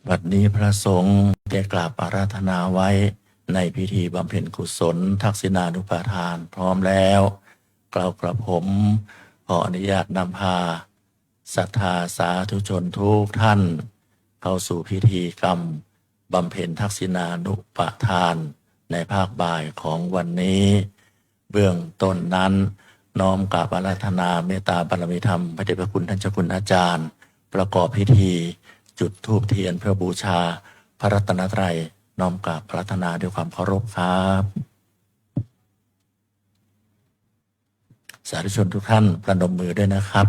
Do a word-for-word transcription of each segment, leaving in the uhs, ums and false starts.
บัดนี้พระสงฆ์ได้กราบอาราธนาไว้ในพิธีบำเพ็ญกุศลทักษิณานุปทานพร้อมแล้ว เกล้ากระผมขออนุญาตนำพาศรัทธาสาธุชนทุกท่านเข้าสู่พิธีกรรมบำเพ็ญทักษิณานุปทานในภาคบ่ายของวันนี้ เบื้องต้นนั้นน้อมกราบอาราธนาเมตตาบารมีธรรมพระเดชพระคุณท่านเจ้าคุณอาจารย์ ประกอบพิธีจุดธูปเทียนเพื่อบูชาพระรัตนตรัย น้อมกราบอาราธนาด้วยความเคารพครับ สาธุชนทุกท่านประนมมือด้วยนะครับ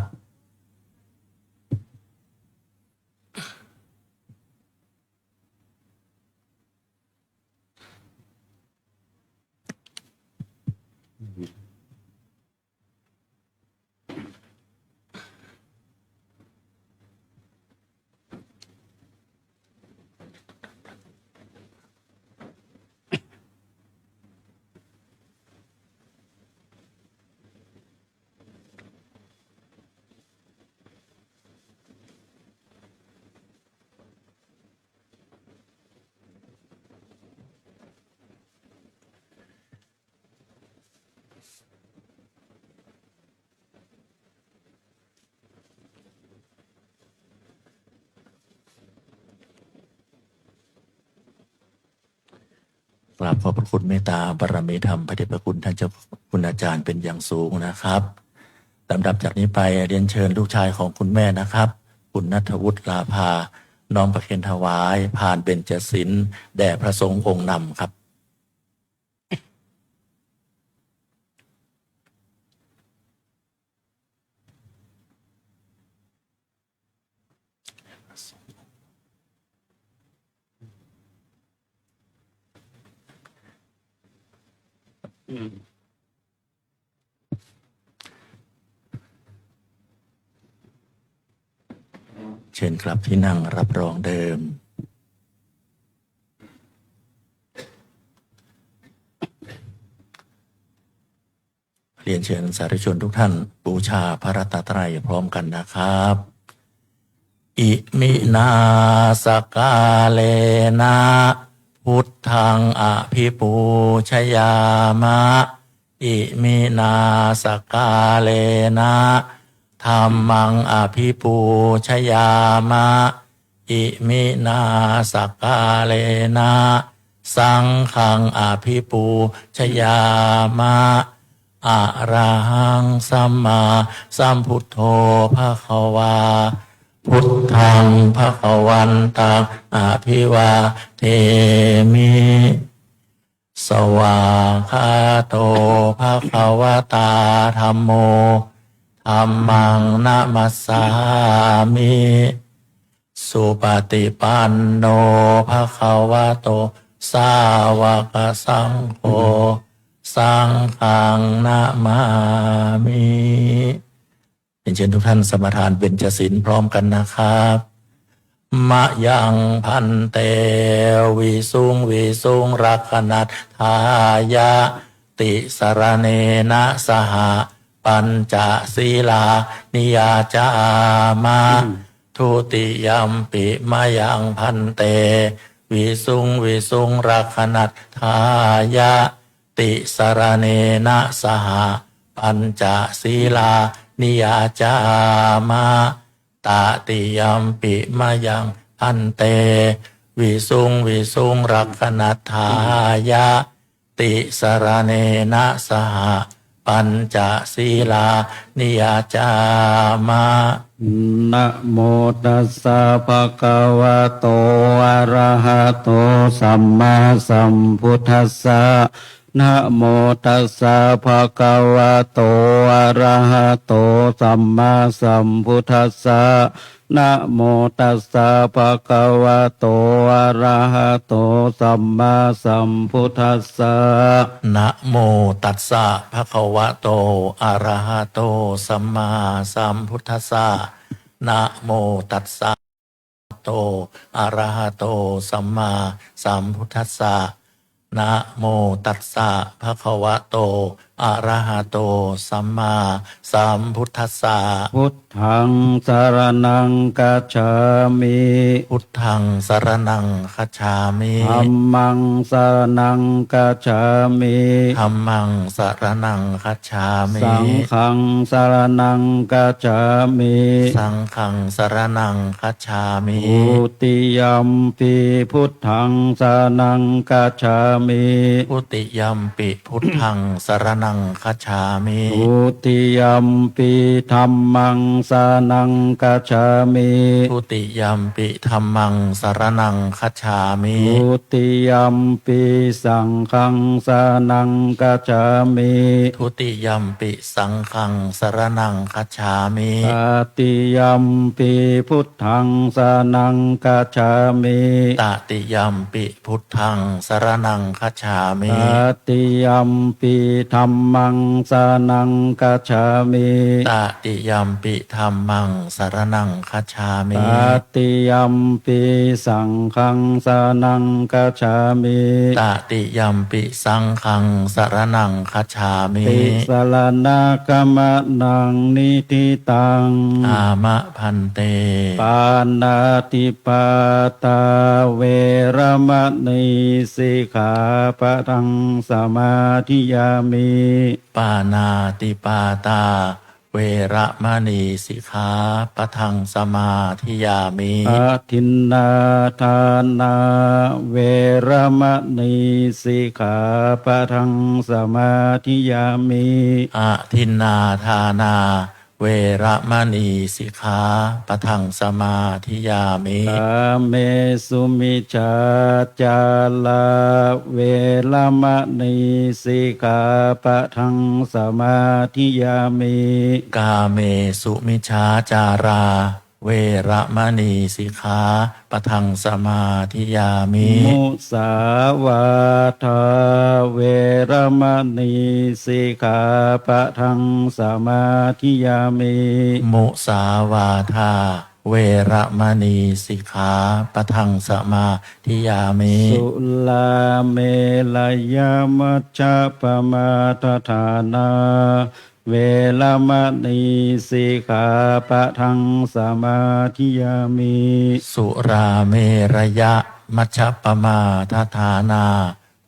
กราบขอบพระคุณเมตตาบารมีธรรมพระเดชพระคุณท่านเจ้าคุณอาจารย์เป็นอย่างสูงนะครับ ลำดับจากนี้ไปเรียนเชิญลูกชายของคุณแม่นะครับ คุณณัฐวุฒิ ลาภา น้อมประเคนถวายพานเบญจศีลแด่พระสงฆ์องค์นำครับ เชิญกลับที่นั่งรับรองเดิม เรียนเชิญสาธุชนทุกท่านบูชาพระรัตนตรัยพร้อมกันนะครับ อิมินา สกาเลนะ พุทธัง อภิปูชยามะ อิมินา สกาเลนะ ธัมมัง อภิปูชยามะ อิมินา สกาเลนะ สังฆัง อภิปูชยามะ อะระหัง สัมมาสัมพุทโธ ภะคะวา พุทธัง ภะคะวันตัง อะภิวาเทมิ สวากขาโต ภะคะวะตา ธัมโม ธัมมัง นะมัสสามิ สุปะติปันโน ภะคะวะโต สาวะกะสังโฆ สังฆัง นะมามิ เรียนเชิญทุกท่านสมาทานเบญจศีลพร้อมกันนะครับ มะยัง ภันเต วิสุง วิสุง รักขะณัตถายะ ติสะระเณนะ สหะ ปัญจสีลานิ ยาจามะ อืม ทุติยัมปิ มะยัง ภันเต วิสุง วิสุง รักขะณัตถายะ ติสะระเณนะ สหะ ปัญจสีลานิ ยาจามะ ตะติยัมปิ มะยัง ภันเต วิสุง วิสุง รักขะณัตถายะ ติสะระเณนะ สหะ ปัญจสีลานิ ยาจามะ นะโมตัสสะ ภะคะวะโต อะระหะโต สัมมาสัมพุทธัสสะ นะโมตัสสะ ภะคะวะโต อะระหะโต สัมมาสัมพุทธัสสะ นะโมตัสสะ ภะคะวะโต อะระหะโต สัมมาสัมพุทธัสสะ นะโมตัสสะ ภะคะวะโต อะระหะโต สัมมาสัมพุทธัสสะ นะโมตัสสะ โต อะระหะโต สัมมาสัมพุทธัสสะ นะโมตัสสะ ภะคะวะโต อะระหะโต สัมมาสัมพุทธัสสะ Buddhaṃ saraṇaṃ gacchāmi. Buddhaṃ saraṇaṃ gacchāmi. Dhammaṃ saraṇaṃ gacchāmi. Dhammaṃ saraṇaṃ gacchāmi. Saṅghaṃ saraṇaṃ gacchāmi. Saṅghaṃ saraṇaṃ gacchāmi. Dutiyampi buddhaṃ saraṇaṃ gacchāmi. Dutiyampi buddhaṃ saraṇaṃ gacchāmi. Dutiyampi dhammaṃ saraṇaṃ gacchāmi. Dutiyampi dhammaṃ saraṇaṃ gacchāmi. Dutiyampi saṅghaṃ saraṇaṃ gacchāmi. Dutiyampi saṅghaṃ saraṇaṃ gacchāmi. Tatiyampi buddhaṃ saraṇaṃ gacchāmi. Tatiyampi buddhaṃ saraṇaṃ gacchāmi. Tatiyampi dhammaṃ saraṇaṃ gacchāmi. Tatiyampi dhammaṃ saraṇaṃ gacchāmi. Tatiyampi saṅghaṃ saraṇaṃ gacchāmi. Tatiyampi saṅghaṃ saraṇaṃ gacchāmi. Tisaraṇagamanaṃ niṭṭhitaṃ. Āma bhante. Pāṇātipātā veramaṇī sikkhāpadaṃ samādiyāmi. Pāṇātipātā veramaṇī sikkhāpadaṃ samādiyāmi. Adinnādānā veramaṇī sikkhāpadaṃ samādiyāmi. Adinnādānā veramaṇī sikkhāpadaṃ samādiyāmi. Kāmesu micchācārā veramaṇī sikkhāpadaṃ samādiyāmi. Kāmesu micchācārā veramaṇī sikkhāpadaṃ samādiyāmi. Musāvādā veramaṇī sikkhāpadaṃ samādiyāmi. Musāvādā veramaṇī sikkhāpadaṃ samādiyāmi. Surāmerayamajjapamādaṭṭhānā veramaṇī sikkhāpadaṃ samādiyāmi. Surāmerayamajjapamādaṭṭhānā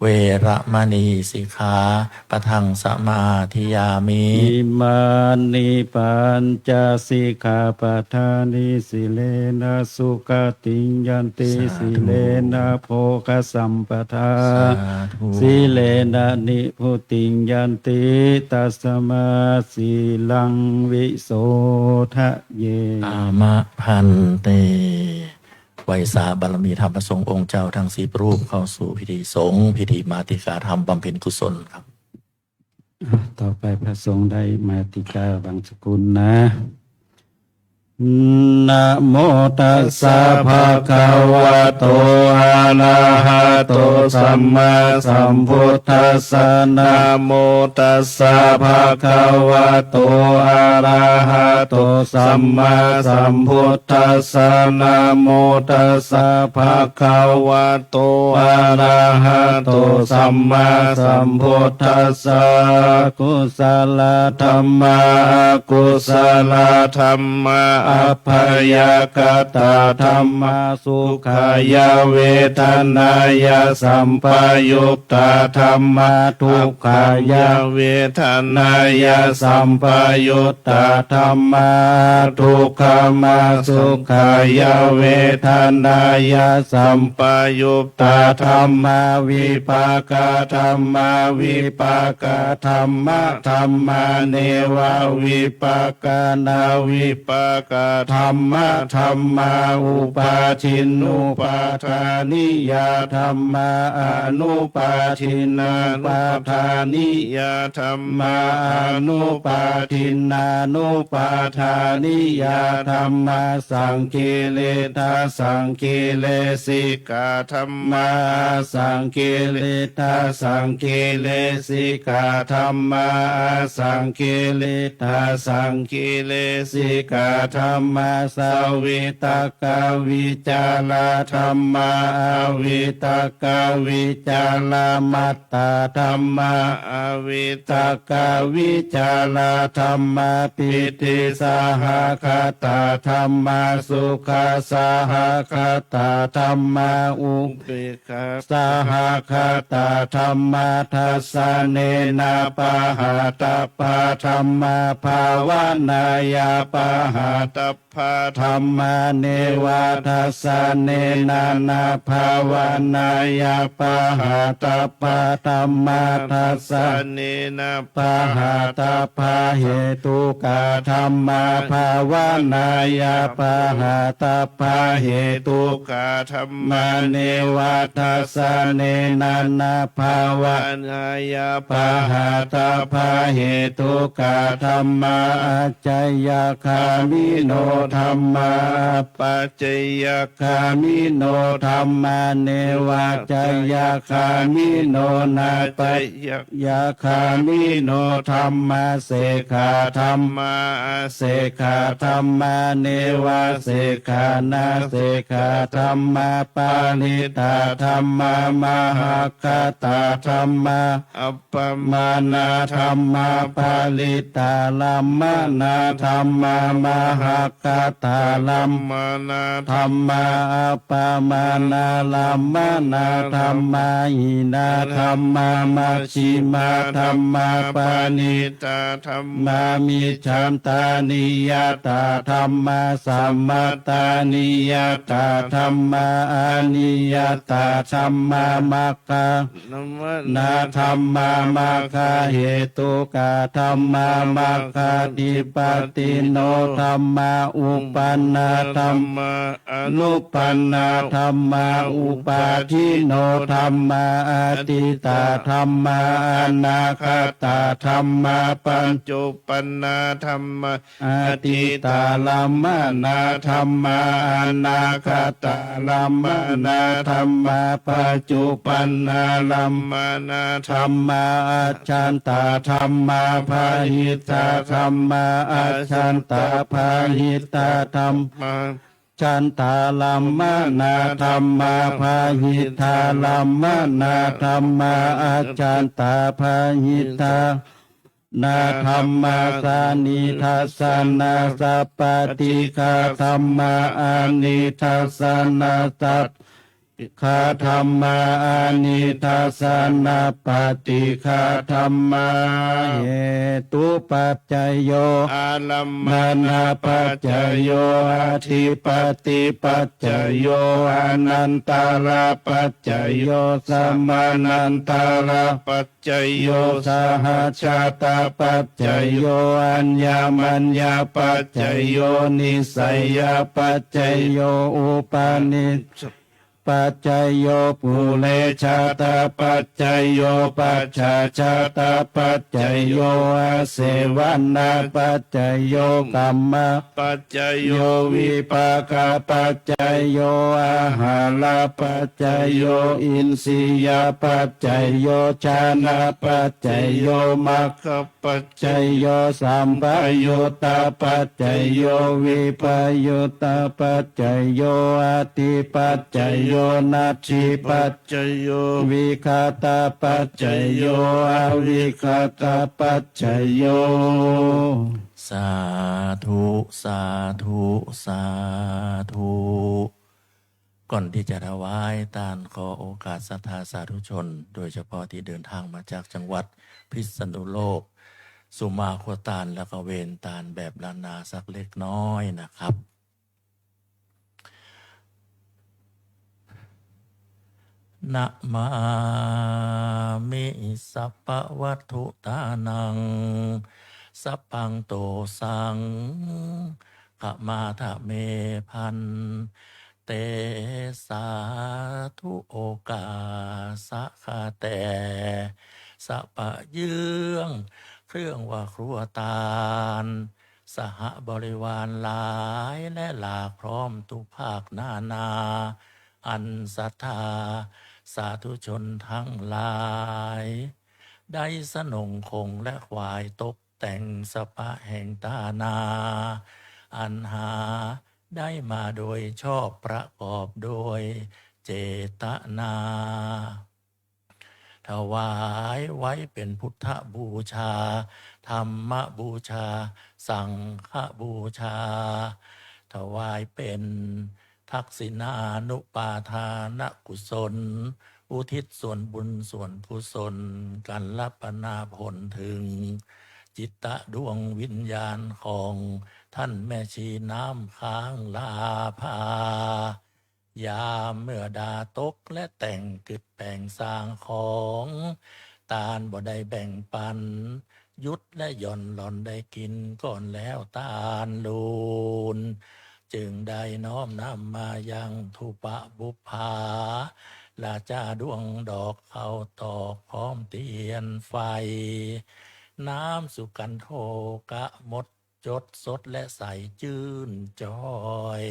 veramaṇī sikkhāpadaṃ samādiyāmi. Imāni pañca sikkhāpadāni. Sīlena sugatiṃ yanti, sādhu, sīlena bhogasampadā, sādhu, sīlena nibbutiṃ yanti, tasmā sīlaṃ visodhaye. Āma bhante. ไหว้สาบารมีธรรมพระสงฆ์องค์เจ้าทั้งสิบรูปเข้าสู่พิธีสงฆ์ พิธีมาติกาธรรมบำเพ็ญกุศลครับ อ่ะ ต่อไปพระสงฆ์ได้มาติกาบังสกุลนะ Namo tassa bhagavato arahato sammāsambuddhassa. Namo tassa bhagavato arahato sammāsambuddhassa. Namo tassa bhagavato arahato sammāsambuddhassa. Kusalā dhammā, akusalā dhammā, abyākatā dhammā, sukhāya vedanāya sampayuttā dhammā, dukkhāya vedanāya sampayuttā dhammā, adukkhamasukhāya vedanāya sampayuttā dhammā, vipākā dhammā, vipākadhammadhammā, nevavipākanavipā kādhammadhammā, upādinnupādāniyā dhammā, anupādinnānupādāniyā dhammā, anupādinnānupādāniyā dhammā, saṅkiliṭṭhasaṅkilesikā dhammā, asaṅkiliṭṭhasaṅkilesikā dhammā, asaṅkiliṭṭhasaṅkilesikā ธัมมา สวิตกวิจารธัมมา อวิตกวิจารมัตตาธัมมา อวิตกวิจารธัมมา ปีติสหคตาธัมมา สุขสหคตาธัมมา อุเปกขาสหคตาธัมมา ทัสสะเนนะ ปะหาตัปปาธัมมา ภาวนายา ปะหาตัปปาธัมมา เนวะทัสสะเนนะ นะภาวนายา ปะหาตัปปาธัมมา ทัสสะเนนะ ปะหาตัปปาเหตุกาธัมมา ภาวนายา ปะหาตัปปาเหตุกาธัมมา เนวะทัสสะเนนะ นะภาวนายา ปะหาตัปปาเหตุกาธัมมา อัจฉยคามิโนธัมมา อัปปัจฉยคามิโนธัมมา เนวัจฉยคามิโน นะปัจฉยคามิโนธัมมา เสกขาธัมมา อเสกขาธัมมา เนวะเสกขานะเสกขาธัมมา ปะริตตาธัมมา มหักขตาธัมมา อัปปมาณาธัมมา ปะริตตาลัมมนาธัมมา มหักขตาลัมมนาธัมมา อัปปมาณาลัมมนาธัมมา หีนาธัมมา มัชฌิมาธัมมา ปะณีตาธัมมา มิจฉันตานิยตาธัมมา สัมมัตตานิยตาธัมมา อนิยตาธัมมา มัคคา ธัมมา มัคคาเหตุกาธัมมา มัคคาธิปติโนธัมมา อุปปันนาธัมมา อนุปปันนาธัมมา อุปาทิโนธัมมา อตีตาธัมมา อนาคตาธัมมา ปัจจุปปันนาธัมมา อตีตาลัมมนาธัมมา อนาคตาลัมมนาธัมมา ปัจจุปปันนาลัมมนาธัมมา อัจฉันตาธัมมา ปะหิตตาธัมมา อัจฉันตาปะหิตตาธัมมา ฉันตาลัมมนาธัมมา ปะหิตตาลัมมนาธัมมา อัจฉันตาปะหิตตา นาธัมมา สานิทัสสนาสัพปะติฆาธัมมา อานิทัสสนาสัพปะติฆาธัมมา อานิทัสสนาปะติฆาธัมมา เหตุปัจจโย อาลัมมณปัจจโย อธิปติปัจจโย อานันตระปัจจโย สมานันตระปัจ จโย สหัจฉตปัจจโย อัญญมัญญปัจจโย นิสสยปัจจโย อุปนิสสปัจจโย ปุเรชาตปัจจโย ปัจฉาชาตปัจจโย อาเสวณปัจจโย กัมมปัจจโย วิปากปัจจโย อาหารปัจจโย อินทรียปัจจโย ฌานปัจจโย มรรคปัจจโย สัมปยุตตปัจจโย วิปยุตตปัจจโย อธิปัจจโย นัตถิปัจจโย วิคตปัจจโย อวิคตปัจจโย สาธุ สาธุ สาธุ ก่อนตี้จะถวายตาน ขอโอกาสศรัทธาสาธุชน โดยเฉพาะตี้เดินทางมาจากจังหวัดพิษณุโลก สุมาขอตานและกเวนตานแบบล้านนาสักเล็กน้อยนะครับ นะมามิ สัพพะวัตถุตานัง สัพพัง โต สัง ขมาทะเม ภันเต สาธุ โอกาสะข้าแต่ สะปะเยื้อง เครื่องว่าครัวตาน สหบริวารหลายและหลากพร้อมทุกภาคนานา อันศรัทธาสาธุชนทั้งหลาย ได้สนงคงและขวายตกแต่งสะปะแห่งตานา อันหาได้มาโดยชอบประกอบโดยเจตนา ถวายไว้เป็นพุทธบูชา ธรรมบูชา สังฆบูชา ถวายเป็นทักษิณานุปาทานกุศล อุทิศส่วนบุญส่วนกุศล กัลปนาผลถึงจิตดวงวิญญาณของท่านแม่ชีน้ำค้างลาภา ยามเมื่อดาตกและแต่งกึ๊ดแป๋งสร้างของ ตานบ่ได้แบ่งปัน หยุดและหย่อนหล่อนได้กิ๋นก่อนแล้วตานลูน จึงได้น้อมนำมายังทูปะบุปผา ราจาดวงดอกข้าวตอกพร้อมเตียนไฟ น้ำสุกันโทกะหมด จดสดและใสจื้นจอย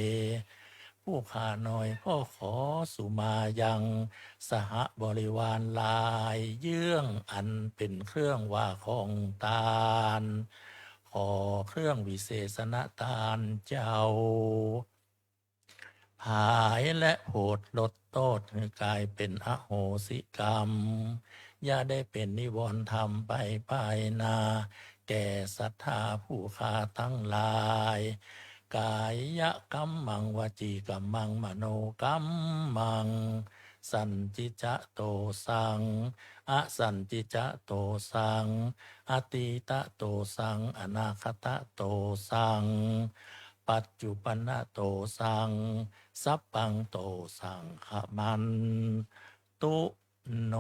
ผู้ข้าน้อยก็ขอสุมายังสหบริวารหลายเยื่อง อันเป๋นเครื่องว่าของตาน ขอเครื่องวิเศษณตานเจ้า ผายและโผดลดโต้ษหื้อกลายเป๋นอโหสิกรรม อย่าได้เป๋นนิวรณ์ธรรมไปภายหน้า แก่ศรัทธาผู้ข้าตังหลาย กายกัมมัง วจีกัมมัง มโนกัมมัง สันติจะโตสัง อสันติจะโตสัง อตีตะโตสัง อนาคตะโตสัง ปัจจุปันนะโตสัง สัพพังโตสังขมันตุโน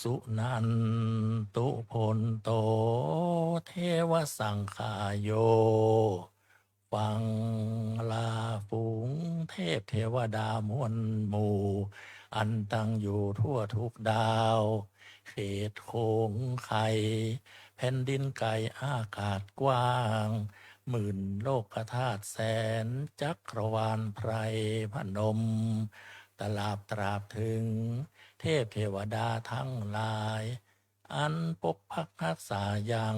สุนันตุโพนโต เทวสังคาโย ฟังลาฝูงเทพเทวดามวลหมู่ อันตั้งอยู่ทั่วทุกดาว เขตโขงไข แผ่นดินไกลอากาศกว้าง หมื่นโลกธาตุแสนจักรวาลไพรพนม ตลาบตราบถึงเทพเทวดาทั้งหลาย อันปกปักฮักษายัง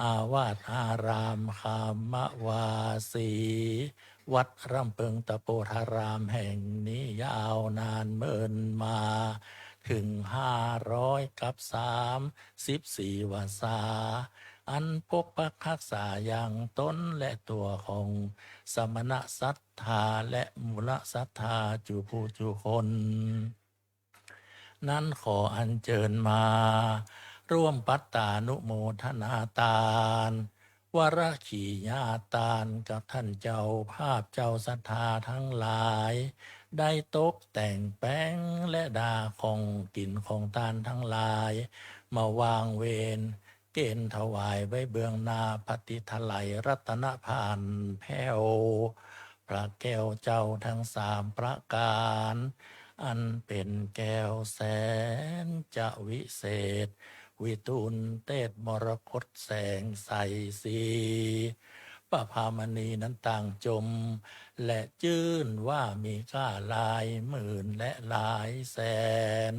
อาวาสอารามคามวาสี วัดร่ำเปิงตะโปธารามแห่งนี้ยาวนานเมินมา ถึงห้าร้อยกับสามสิบสี่วรรษา อันปกปักฮักษายังตนและตั๋วของสมณศรัทธาและมูลศรัทธาจุผู้จุคน นั้นขออัญเจิญมาร่วมปัตตานุโมทนาตาน วรขีญาตานกับท่านเจ้าภาพเจ้าศรัทธาทั้งหลาย ได้ตกแต่งแป๋งและดาของกิ๋นของตานทั้งหลาย มาวางเวน เก๋ณฑ์ถวายไว้เบื้องหน้า ปฏิไทยรัตนภัณฑ์แผ้ว พระแก้วเจ้าทั้งสามประก๋าน อันเป๋นแก้วแสนจะวิเศษ วิทูลเตศมรกตแสงใสสี ประภามณีนั้นต่างจม และจื้นว่ามีค่าหลายหมื่นและหลายแสน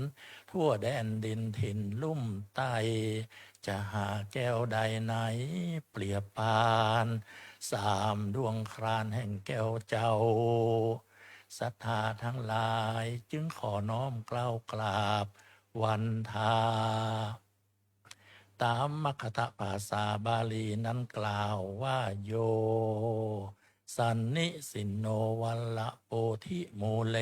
ทั่วแดนดินถิ่นลุ่มใต้ จะหาแก้วใดไหนเปรียบปาน สามดวงครานแห่งแก้วเจ้า ศรัทธาทั้งหลายจึงขอน้อมเกล้ากราบวันทา ต๋ามมคธภาษาบาลีนั้นกล่าวว่า โย สันนิสินโน วัลละโปธิมูเล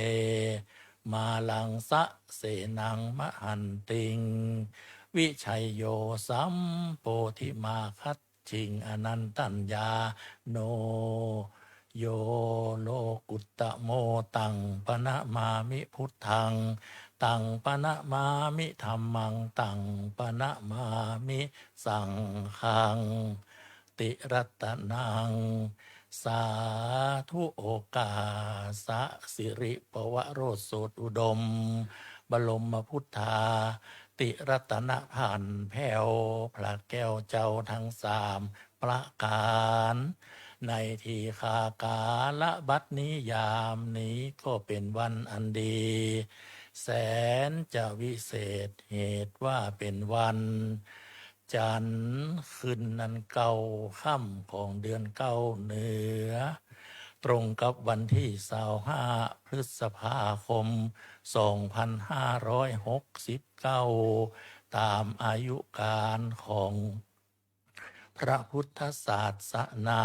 มาลังสะเสนังมหันติง วิชัยโย สัมโพธิมาคัจฉิง อนันตัญญาโน โย โลกุตตะโม ตังปะนะมามิพุทธัง ตังปะนะมามิธัมมัง ตังปะนะมามิสังฆัง ติรัตนัง สาธุ โอกาสะ สิริปวโรสโสตอุดม บรมพุทธา ติรัตนภัณฑ์แผ้ว พระแก้วเจ้าทั้งสามประก๋าน ในทีฆากาละบัดนี้ยามนี้ก็เป๋นวันอันดี แสนจะวิเศษ เหตุว่าเป๋นวัน จันทร์ ขึ้นนั้นเก้าค่ำของเดือนเก้าเหนือ ตรงกับวันตี้ซาวห้า พฤษภาคม สองพันห้าร้อยหกสิบเก้า ต๋ามอายุก๋านของ พระพุทธศาสนา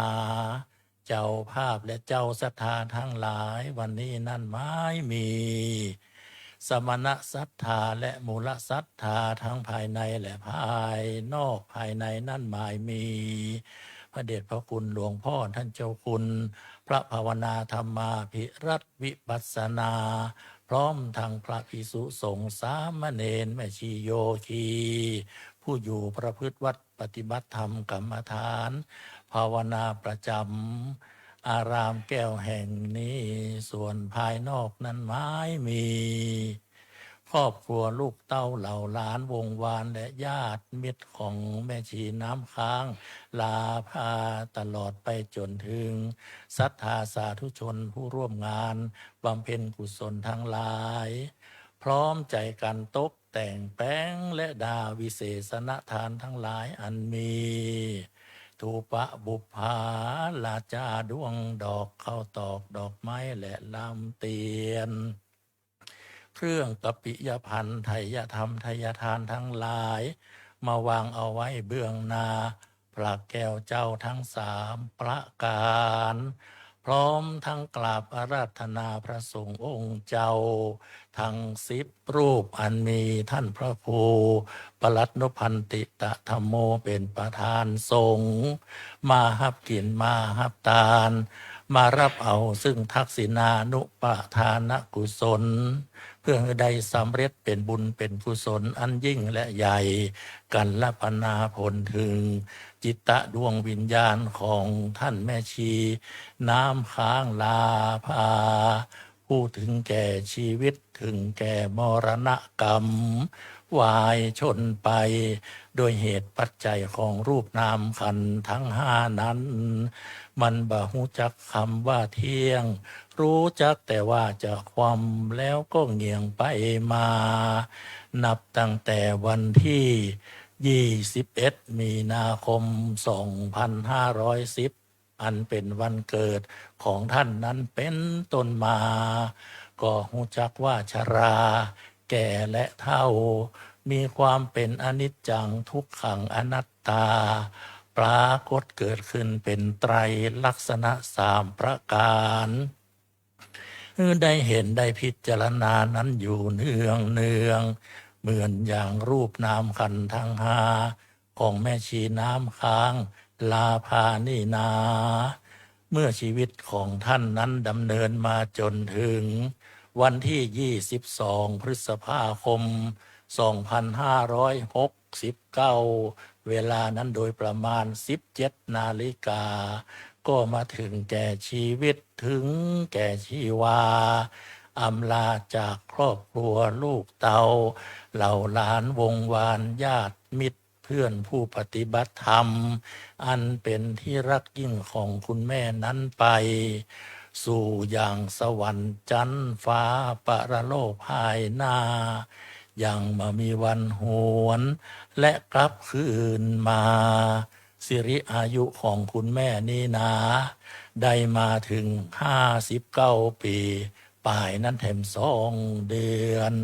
เจ้าภาพและเจ้าศรัทธาตังหลาย วันนี้นั้นหมายมี สมณศรัทธาและมูลศรัทธาตังภายในและภายนอก ภายในนั้นหมายมี พระเดชพระคุณหลวงพ่อต้านเจ้าคุณ พระภาวนาธรรมาภิรัตน์วิปัสสนา พร้อมตังพระภิกษุสงฆ์สามเณร แม่ชีโยคี ผู้อยู่ประพฤติวัตรปฏิบัติธรรมกรรมฐาน ภาวนาประจ๋ำอารามแก้วแห่งนี้ ส่วนภายนอกนั้นหมายมี ครอบครัวลูกเต้าเหล่าหลานวงศ์วานและญาติมิตรของแม่ชีน้ำค้าง ลาภา ตลอดไปจ๋นเถิงศรัทธาสาธุชนผู้ร่วมงานบำเพ็ญกุศลตังหลาย พร้อมใจ๋กั๋นตกแต่งแป๋งและดาวิเศษณทานตังหลายอันมี ธูปะบุปผาราจา ด้วงดอกข้าวตอก ดอกไม้และลำเตียน เครื่องกัปปิยภัณฑ์ ไทยธรรมไทยทานตังหลาย มาวางเอาไว้เบื้องหน้าพระแก้วเจ้าตังสามประก๋าน พร้อมตังกราบอาราธนาพระสงฆ์องค์เจ้าตังสิบรูป อันมีต้านพระครูปลัดนุพันติตะธัมโมเป๋นประธานสงฆ์ มาฮับกิ๋นมาฮับตาน มาฮับเอาซึ่งทักษิณานุปทานกุศล เพื่อหื้อได้สำเร็จเป๋นบุญเป๋นกุศลอันยิ่งและใหญ่ กั๋นละบรรดาผลเถิงจิตตะดวงวิญญาณของต้านแม่ชีน้ำค้าง ลาภา ผู้เถิงแก่จีวิตเถิงแก่มรณกรรม วายชนไป โดยเหตุปัจจัยของรูปนามขันธ์ตังห้านั้น มันบ่ฮู้จักกำว่าเตี้ยง ฮู้จักแต่ว่าจะคว่ำแล้วก็เหงี่ยงไปมา นับตั้งแต่วันตี้ยี่สิบเอ็ดมีนาคมสองพันห้าร้อยสิบ อันเป๋นวันเกิดของต้านนั้นเป๋นต้นมา ก็ฮู้จักว่าชรา แก่และเฒ่า มีความเป๋นอนิจจังทุกขังอนัตตา ปรากฏเกิดขึ้นเป๋นไตรลักษณะสามประก๋าน หื้อได้เห็นได้พิจารณานั้นอยู่เนืองๆ เหมือนอย่างรูปนามขันธ์ตังห้าของแม่ชีน้ำค้าง ลาภานี่นา เมื่อจีวิตของต้านนั้นดำเนินมาจ๋นเถิงวันตี้ยี่สิบสองพฤษภาคมสองพันห้าร้อยหกสิบเก้า เวลานั้นโดยประมาณสิบเจ็ดนาฬิกา ก็มาเถิงแก่จีวิต เถิงแก่จีวา อำลาจากครอบครัวลูกเต้า เหล่าหลานวงศ์วานญาติมิตรเพื่อนผู้ปฏิบัติธรรม อันเป๋นที่ฮักยิ่งของคุณแม่นั้นไป สู่ยังสวรรค์จั๊นฟ้าปรโลกภายหน้า ยังบ่มีวันหวนและกลับคืนมา สิริอายุของคุณแม่นี้นา ได้มาเถิงห้าสิบเก้าปี๋ป๋ายนั้นแถมสองเดือน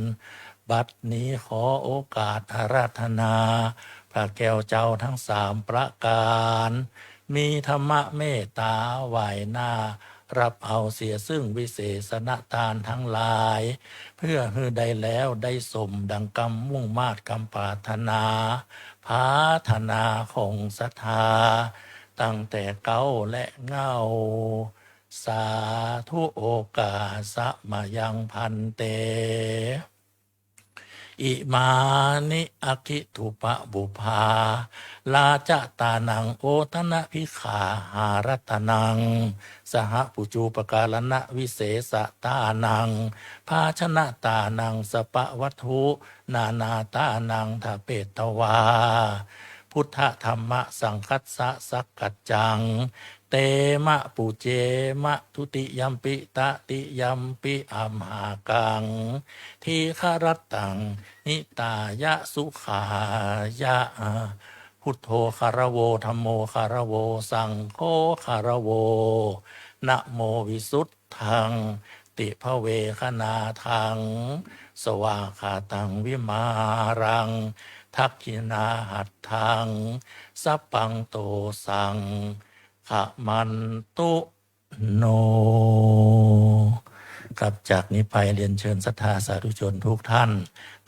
บัดนี้ขอโอกาสอาราธนาพระแก้วเจ้าตังสามประก๋าน มีธรรมะเมตตาไหว้หน้า ฮับเอาเสียซึ่งวิเศษณทานตังหลาย เพื่อหื้อได้แล้วได้สมดังกำมุ่งมาดกำปรารถนา ผาถนาของศรัทธา ตั้งแต่เก๊าและเหง้า สาธุ โอกาสะมะยัง ภันเต อิมานิ อักขิ ธูปะบุปผาราจะตานัง โอทนะภิกขาหารัตนัง สหปุจจูปการณวิเศษตานัง ภาชนะตานัง สปะวัตถุนานาตานัง ทะเปตวา พุทธะธัมมะสังฆัสสะสักกัจจัง เตมะปุเจมะ ทุติยัมปิ ตติยัมปิ อัมหากัง ทีฆะรัตตัง หิตายะ สุขายะ ผ พุทโธ คารโว ธัมโม คารโว สังโฆ คารโว นะโม วิสุทธัง ติภเวขณาทัง สวาคาตัง วิมารัง ทักขิณาหัตถัง สัพพัง โต สัง ขมันตุ โน ครับ จากนี้ไปเรียนเชิญศรัทธาสาธุชนทุกท่าน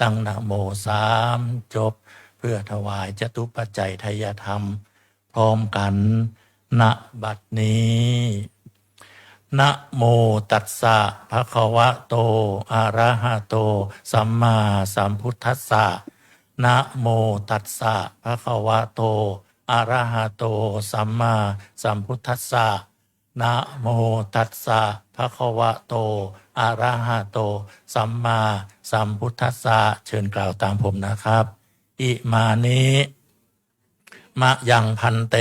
ตั้งนะโมสามจบ เพื่อถวายจตุปัจจัยทายธรรม พร้อมกั๋น ณ บัดนี้ นะโมตัสสะ ภะคะวะโต อะระหะโต สัมมาสัมพุทธัสสะ นะโมตัสสะ ภะคะวะโต อะระหะโต สัมมาสัมพุทธัสสะ นะโมตัสสะ ภะคะวะโต อะระหะโต สัมมาสัมพุทธัสสะ เชิญกล่าวตามผมนะครับ อิมานิ มะยัง ภันเต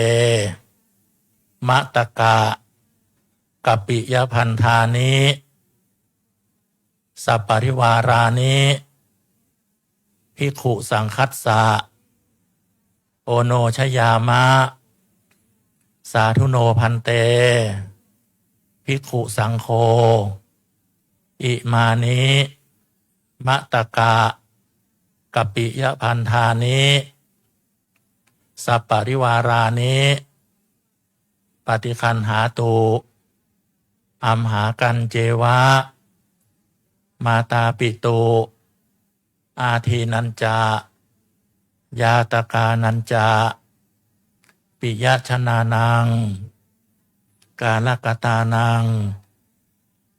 มะตะกะ กัปปิยะพันธานิ สัปปะริวารานิ ภิกขุสังฆัสสะ โอโนชยามะ สาธุโน ภันเต ภิกขุสังโฆ อิมานิ มะตะกะ กัปปิยะพันธานิ สัปปะริวารานิ ปะฏิคันหาตุ อัมหากัญเจวะ มาตาปิตุ อาทีนัญจะ ญาตกานัญจะ ปิยะชนานัง กาลกตานัง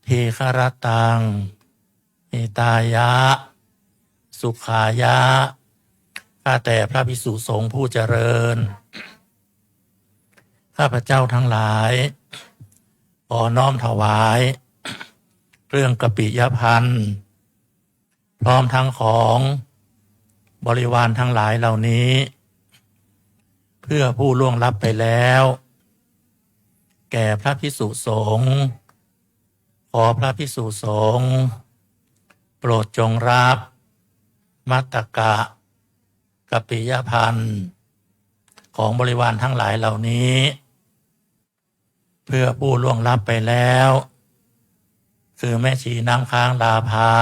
ทีฆะระตัง หิตายะ สุขายะ ข้าแต่พระภิกษุสงฆ์ผู้เจริญ ข้าพเจ้าทั้งหลาย ขอน้อมถวาย เครื่องกัปปิยะภัณฑ์ พร้อมทั้งของบริวารทั้งหลายเหล่านี้ เพื่อผู้ล่วงลับไปแล้ว แก่พระภิกษุสงฆ์ ขอพระภิกษุสงฆ์ โปรดจงรับ มะตะกะ กัปปิยะภัณฑ์ ของบริวารทั้งหลายเหล่านี้ เพื่อผู้ล่วงลับไปแล้ว คือแม่ชีน้ำค้างลาภา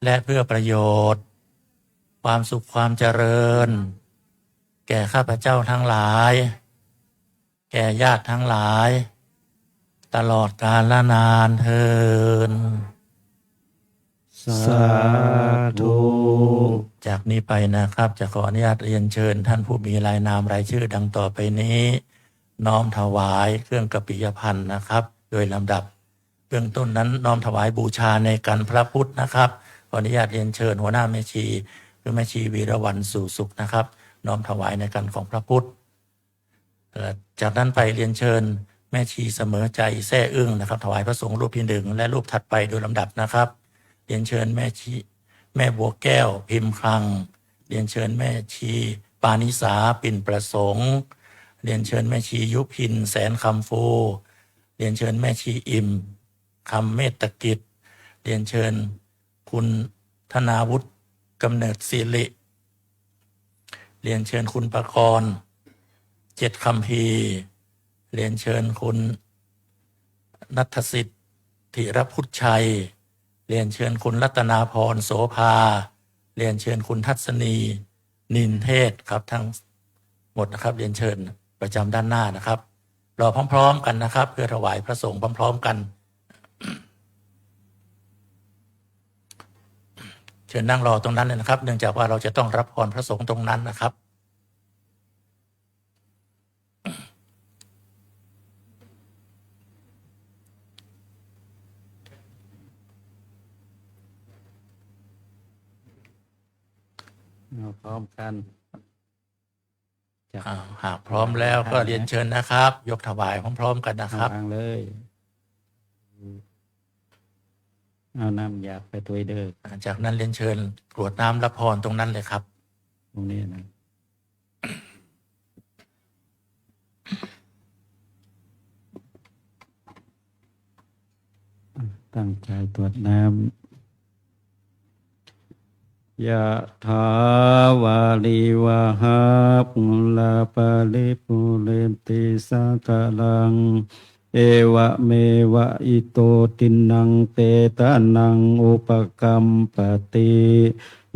และเพื่อประโยชน์ ความสุขความเจริญ แก่ข้าพเจ้าทั้งหลาย แก่ญาติทั้งหลาย ตลอดกาลนานเทอญ สาธุ จากนี้ไปนะครับ จะขออนุญาตเรียนเชิญท่านผู้มีรายนามรายชื่อดังต่อไปนี้ น้อมถวายเครื่องกัปปิยะภัณฑ์นะครับ โดยลำดับ เบื้องต้นนั้นน้อมถวายบูชาในการพระพุทธนะครับ ขออนุญาตเรียนเชิญหัวหน้าแม่ชี คือแม่ชีวีระวรรณสู่สุขนะครับ น้อมถวายในการของพระพุทธ เอ่อ จากนั้นไปเรียนเชิญแม่ชีเสมอใจแซ่อึ้งนะครับ ถวายพระสงฆ์รูปที่หนึ่งและรูปถัดไปโดยลำดับนะครับ เรียนเชิญแม่ชี แม่บัวแก้ว พิมพ์คลัง เรียนเชิญแม่ชีปานิสา ปิ่นประสงค์ เรียนเชิญแม่ชียุพิน แสนคำฟู เรียนเชิญแม่ชีอิ่ม คำเมตตกิจ เรียนเชิญคุณธนาวุฒิ กำเนิดสิริ เรียนเชิญคุณประกรณ์ เจ็ดคำพีร์ เรียนเชิญคุณณัฐสิทธิ์ ธีรพุชชัย เรียนเชิญคุณรัตนาพร โสภา เรียนเชิญคุณทัศนี นินเทศครับ ทั้งหมดนะครับ เรียนเชิญประจำด้านหน้านะครับ รอพร้อมๆ กันนะครับ เพื่อถวายพระสงฆ์พร้อมๆ กัน เชิญนั่งรอตรงนั้นเลยนะครับ เนื่องจากว่าเราจะต้องรับพรพระสงฆ์ตรงนั้นนะครับ เอาพร้อมกัน จ้ะ อ่า หากพร้อมแล้วก็เรียนเชิญนะครับ ยกถวายพร้อมๆ กันนะครับ วางเลย เอาน้ำหยาดไปตวยเด้อ อ่า จากนั้นเรียนเชิญกรวดน้ำรับพรตรงนั้นเลยครับ ตรงนี้นะ ตั้งใจกรวดน้ำ ยะถาวา ริวาหา ปูราปะริปูเรนติสาคารัง เอวะเมวะ อิโต ทินนัง เปตานัง อุปะกัมปะติ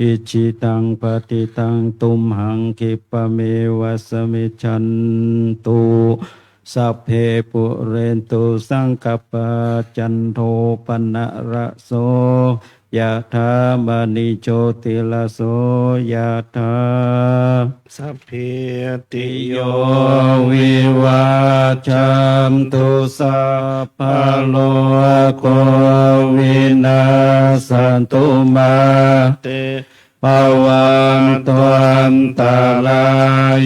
อิจฉิตัง ปะฏิตัง ตุมหัง คิปปะเมวะ สะมิชชันตุ สัพเพ ปุเรนตุ สังกัปปา จันโท ปะนะระโส ยะถา มะณิ โชติระโส ยะถา สัพพีติโย วิวัชชันตุ สัพพะโรโค วินัสสันตุ มาเต ภะวัตวันตะรา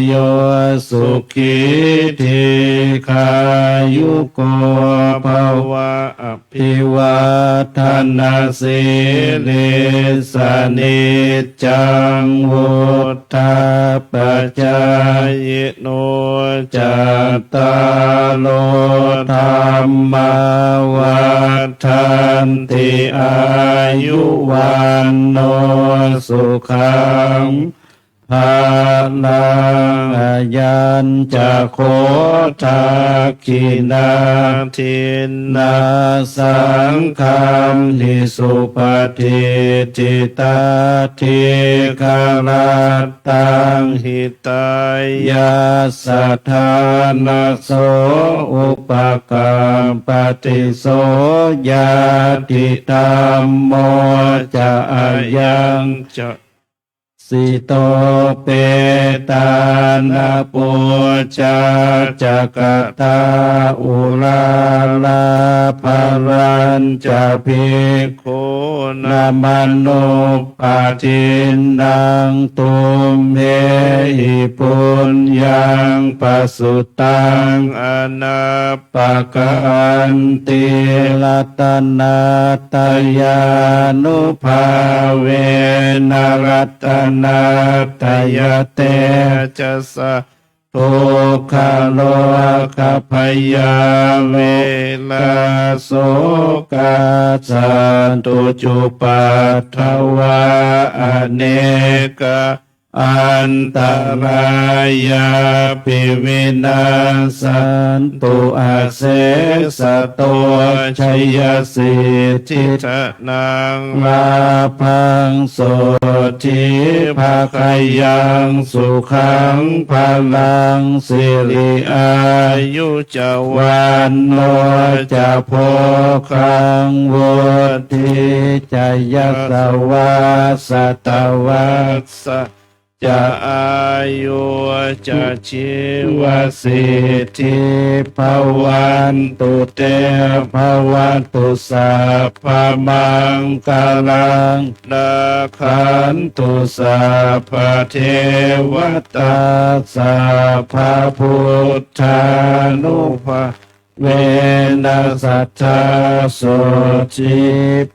โย สุขี ทีฆายุโก ภะวะ อะภิวาทะนะสีลิสสะ นิจจัง วุฑฒาปะจายิโน จัตตาโร ธัมมา วัฑฒันติ อายุ วัณโณ สุขัง พะลัง อะยัญจะ โข ทักขิณา ทินนา สังฆัมหิ สุปะฏิฏฐิตา ทีฆะรัตตัง หิตายัสสะ ทานะโส อุปะกัมปะติ โส ญาติธัมโม จะ อะยัญจะ สิโต เปตานะ ปูชา จะ กะตา อุรารา ภะรัญจะ ภิกขูนะ มะนุปปะทินนัง ตุมเหหิ ปุญญัง ปะสุตัง อะนัปปะกันติ รัตนัตตะยานุภาเวนะ รัตนัตตะยะเตจะสสะ ทุกขะโรคะภะยาเวระ โสกะ สัตตุจุปัฏฐะวะ อะเนกะ อันตะรายาปิ วินัสสันตุ อะเสสะโต ชยสิทธิธะนัง ลาภัง โสตถี ภะคะยัง สุขัง พะลัง สิริ อายุ จะ วัณโณ จะ โภคัง วุฑฒี จะ ยะสะวา สะตะวัสสะ จะ อายุ จะ ชีวสิทธิ ภะวันตุ เต ภะวันตุ สัพพะมังคะลัง รักขันตุ สัพพะเทวะตา สัพพะพุทธานุภา เวนะ สัตถา โสตถี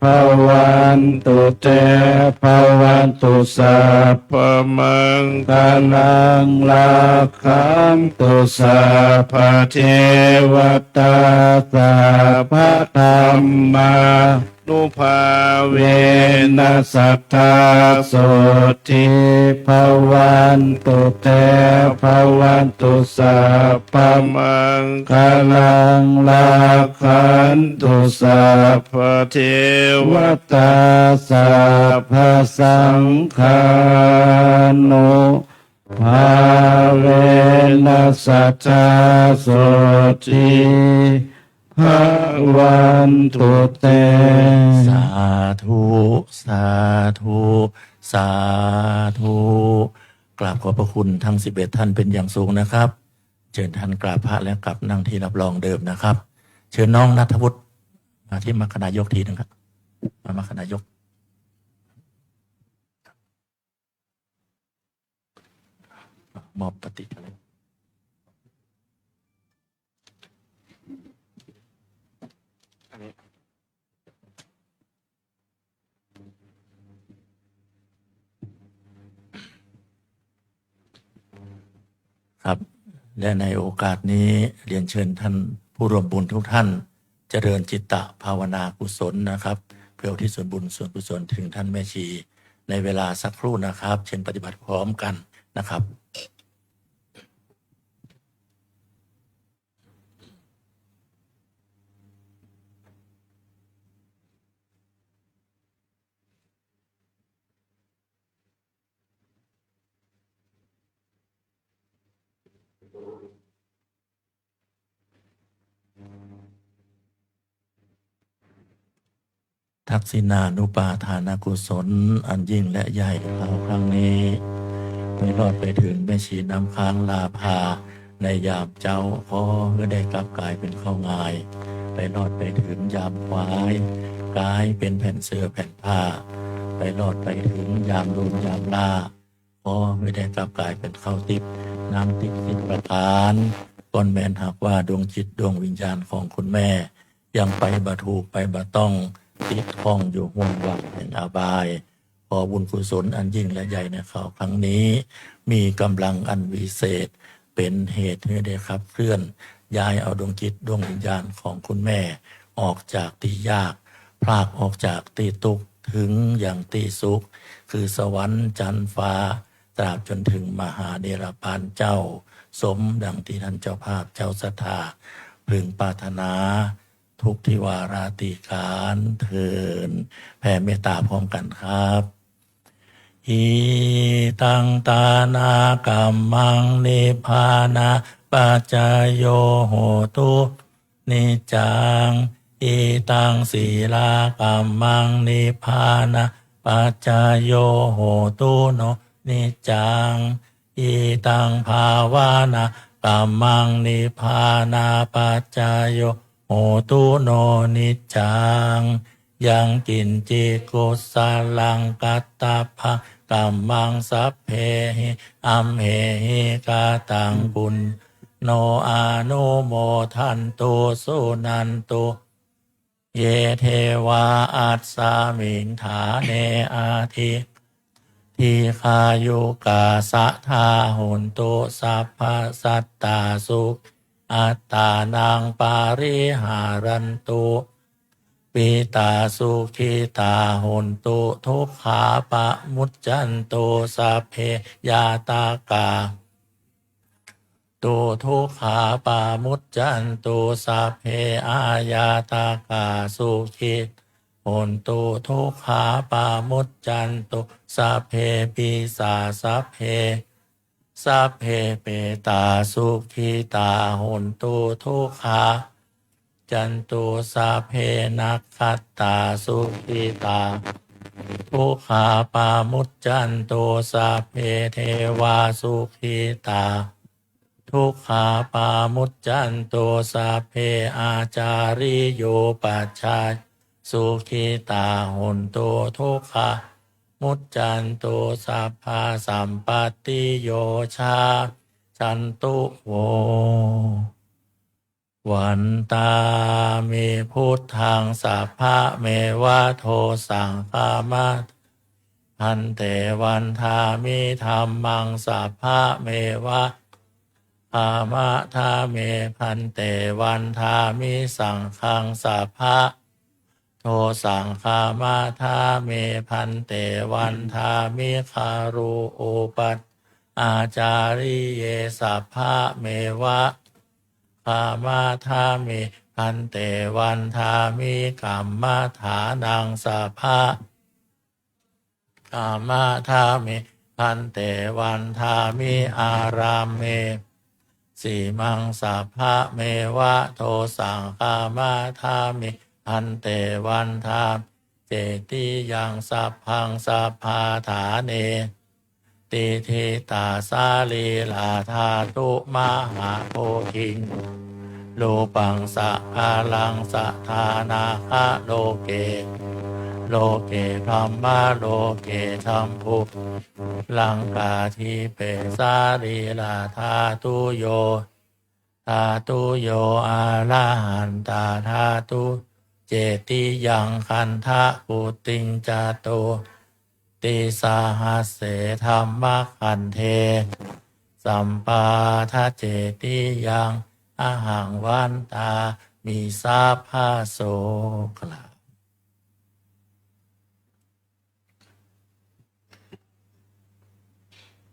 ภะวันตุ เต ภะวันตุ สัพพะมังคะลัง รักขันตุ สัพพะเทวะตา สัพพะธัมมานุภาเวนะ สัตถา โสตถี ภะวันตุ เต ภะวันตุ สัพพะมังคะลัง รักขันตุ สัพพะเทวะตา สัพพะสังฆานุภาเวนะ สัตถา โสตถี ภะวันตุ เต สาธุ สาธุ สาธุ กราบขอบพระคุณทั้งสิบเอ็ดท่านเป็นอย่างสูงนะครับ เชิญท่านกราบพระและกลับนั่งที่รับรองเดิมนะครับ เชิญน้องณัฐวุฒิมาที่มคคนายกทีหนึ่งครับ มามคคนายก มอบปฏิทิน ครับ และในโอกาสนี้เรียนเชิญท่านผู้ร่วมบุญทุกท่าน เจริญจิตตภาวนากุศลนะครับ เพื่ออุทิศส่วนบุญส่วนกุศลถึงท่านแม่ชี ในเวลาสักครู่นะครับ เชิญปฏิบัติพร้อมกันนะครับ ทักษิณานุปาทานกุศลอันยิ่งและใหญ่คราวครั้งนี้ ไปรอดไปเถิงแม่ชีน้ำค้างลาภา ในยามเจ๊า ขอหื้อได้กลับก๋ายเป๋นข้าวงาย ไปรอดไปเถิงยามควาย ก๋ายเป๋นแผ่นเสื่อแผ่นผ้า ไปรอดไปเถิงยามลูนยามหล้า ขอหื้อได้กลับก๋ายเป๋นข้าวติ๊บ น้ำติ๊บสิบประก๋าน ก็แม่นหากว่าดวงจิตดวงวิญญาณของคุณแม่ ยังไปบ่ถูกไปบ่ต้อง ติดข้องอยู่ห้วงว่างแห่งอบาย ขอบุญกุศลอันยิ่งและใหญ่ในคราวครั้งนี้ มีก๋ำลังอันวิเศษ เป๋นเหตุหื้อได้ขับเคลื่อน ย้ายเอาดวงจิตดวงวิญญาณของคุณแม่ ออกจากตี้ยาก พรากออกจากตี้ตุ๊กข์ เถิงยังตี้สุข คือสวรรค์จั๊นฟ้า ตราบจ๋นเถิงมหานิรปานเจ้า สมดังตี้ต้านเจ้าภาพเจ้าศรัทธา พึงปรารถนา ทุกที่วาระตี้ก๋านเทิน แผ่เมตต๋าพร้อมกั๋นครับ Idaṃ dānakammaṃ nibbānapaccayā hotu niccaṃ. Idaṃ sīlakammaṃ nibbānapaccayā hotu no niccaṃ. Idaṃ bhāvanākammaṃ nibbānapaccayā hotu no niccaṃ. Yaṃ kiñci kusalaṃ kattabbaṃ kammaṃ sabbehi amhehi kataṃ puññaṃ no anumodantu suṇantu ye devā asmiṃ ṭhāne adhigacchantu dīghāyukā sadā hontu sabbadā sattā sukhī attānaṃ pariharantu. Pietāsukhitā hontu dukkhā pamuccantu sabbe ñātakā tu dukkhā pamuccantu sabbe aññātakā sukhitā hontu dukkhā pamuccantu sabbe pisā sabbe sabbe petā sukhitā hontu dukkhā pamuccantu sabbe nakkhattā sukhitā dukkhā pamuccantu sabbe devā sukhitā dukkhā pamuccantu sabbe ācariyūpajayyā sukhitā hontu dukkhā pamuccantu sabbā sampattiyo jāyantu vo. Vandāmi buddhaṃ sabbameva dosaṃ khama bhante. Vandāmi dhammaṃ sabbameva khama bhante. Vandāmi saṅghaṃ sabba dosaṃ khama bhante. Vandāmi guru upa ācariye sabbameva khama bhante. Vandāmi kammadānaṃ sabba khama bhante. Vandāmi ārāme sīmaṃ sabbameva dosaṃ khama bhante. Vandāmi cetiyaṃ sabbaṃ sabbaṭṭhāne tiṭṭhitā sarīradhātu mahābodhiṃ rūpaṃ sakalaṃ sadā nāgaloke loke brahmaloke jambū laṅkādīpe sarīradhātuyo dhātuyo arahandhādhātu cetiyaṃ gandhakuṭiṃ catu tisahasse dhammakkhandhe sampādacetiyaṃ ahaṃ vandāmi sabbaso. กราบ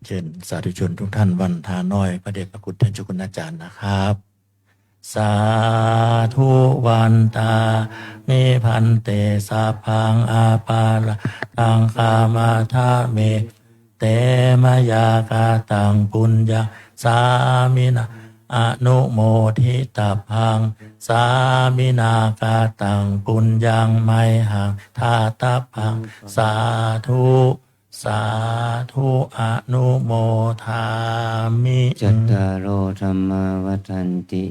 เชิญสาธุชนทุกท่านวันทาน้อยพระเดชพระคุณท่านเจ้าคุณอาจารย์นะครับ สาธุ วันทามิ ภันเต สัพพัง อปาราธัง ขมาทะเม เต มะยา กะตัง ปุญญัง สามินา อนุโมทิตัพพัง สามินา กะตัง ปุญญัง มะยหัง ทาตัพพัง สาธุ สาธุ อนุโมทามิ จัตตาโร ธัมมา วัฑฒันติ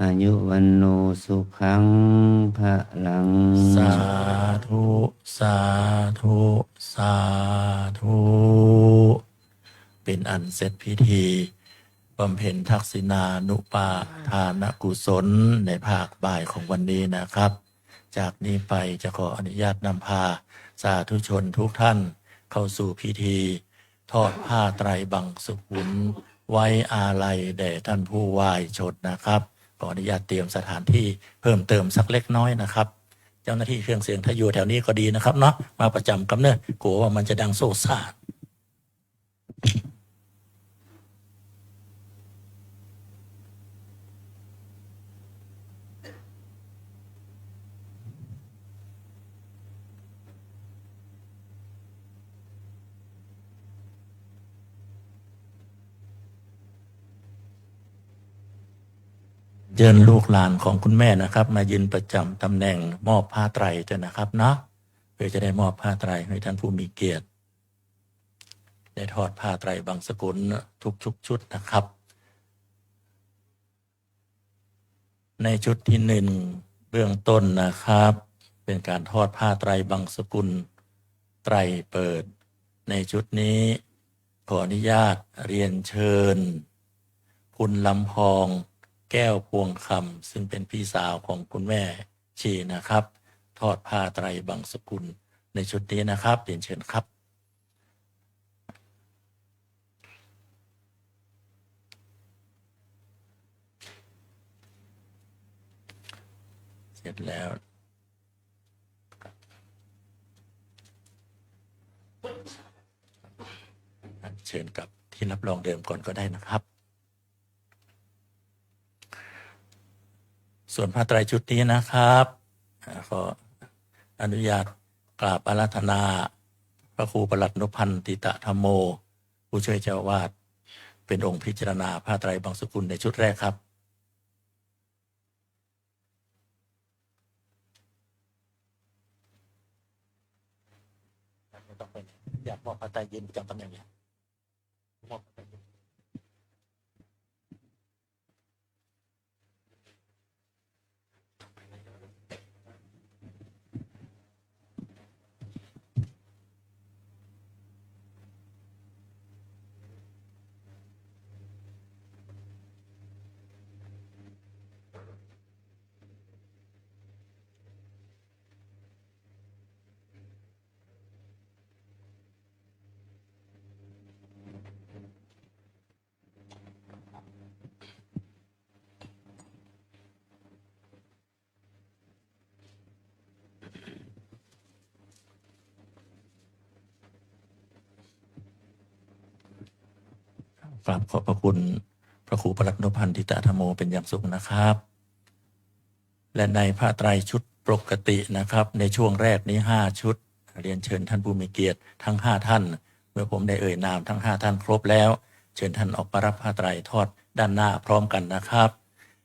อายุ วัณโณ สุขัง พะลัง สาธุ สาธุ สาธุ เป็นอันเสร็จพิธีบำเพ็ญทักษิณานุปาทานกุศลในภาคบ่ายของวันนี้นะครับ จากนี้ไปจะขออนุญาตนำพาสาธุชนทุกท่านเข้าสู่พิธีทอดผ้าไตรบังสุกุล ไว้อาลัยแด่ท่านผู้วายชนนะครับ ขออนุญาตเตรียมสถานที่เพิ่มเติมสักเล็กน้อยนะครับ เจ้าหน้าที่เครื่องเสียงถ้าอยู่แถวนี้ก็ดีนะครับเนาะ มาประจ๋ำกำเน่อ กั๋วว่ามันจะดังโซ่ซ่า เจิญลูกหลานของคุณแม่นะครับ มายืนประจ๋ำต๋ำแหน่งมอบผ้าไตรเต๊อะนะครับเนาะ เพื่อจะได้มอบผ้าไตรหื้อท่านผู้มีเกียรติ ได้ทอดผ้าไตรบังสุกุลทุกๆ ชุดนะครับ ในชุดที่หนึ่งเบื้องต้นนะครับ เป็นการทอดผ้าไตรบังสุกุลไตรเปิด ในชุดนี้ขออนุญาตเรียนเชิญคุณลำพอง แก้วพวงคำ ซึ่งเป็นพี่สาวของคุณแม่ชีนะครับ ทอดผ้าไตรบังสุกุลในชุดนี้นะครับ เรียนเชิญครับ เสร็จแล้ว เชิญกลับที่รับรองเดิมก่อนก็ได้นะครับ ส่วนผ้าไตรชุดนี้นะครับ อ่า ขออนุญาตกราบอาราธนาพระครูประหลัดนพพันธ์ ติตะธัมโม ผู้ช่วยเจ้าอาวาส เป็นองค์พิจารณาผ้าไตรบังสุกุลในชุดแรกครับ ไม่ต้องไปไหน อยากมอบผ้าไตรยืนประจ๋ำต๋ำแหน่งเลย มอบผ้าไตรยืน กราบขอบพระคุณพระครูประหลัดนพพันธ์ ติตะธัมโม เป็นอย่างสูงนะครับ และในผ้าไตรชุดปกตินะครับ ในช่วงแรกนี้ห้าชุด เรียนเชิญท่านผู้มีเกียรติทั้งห้าท่าน เมื่อผมได้เอ่ยนามทั้งห้าท่านครบแล้ว เชิญท่านออกมารับผ้าไตรทอดด้านหน้าพร้อมกันนะครับ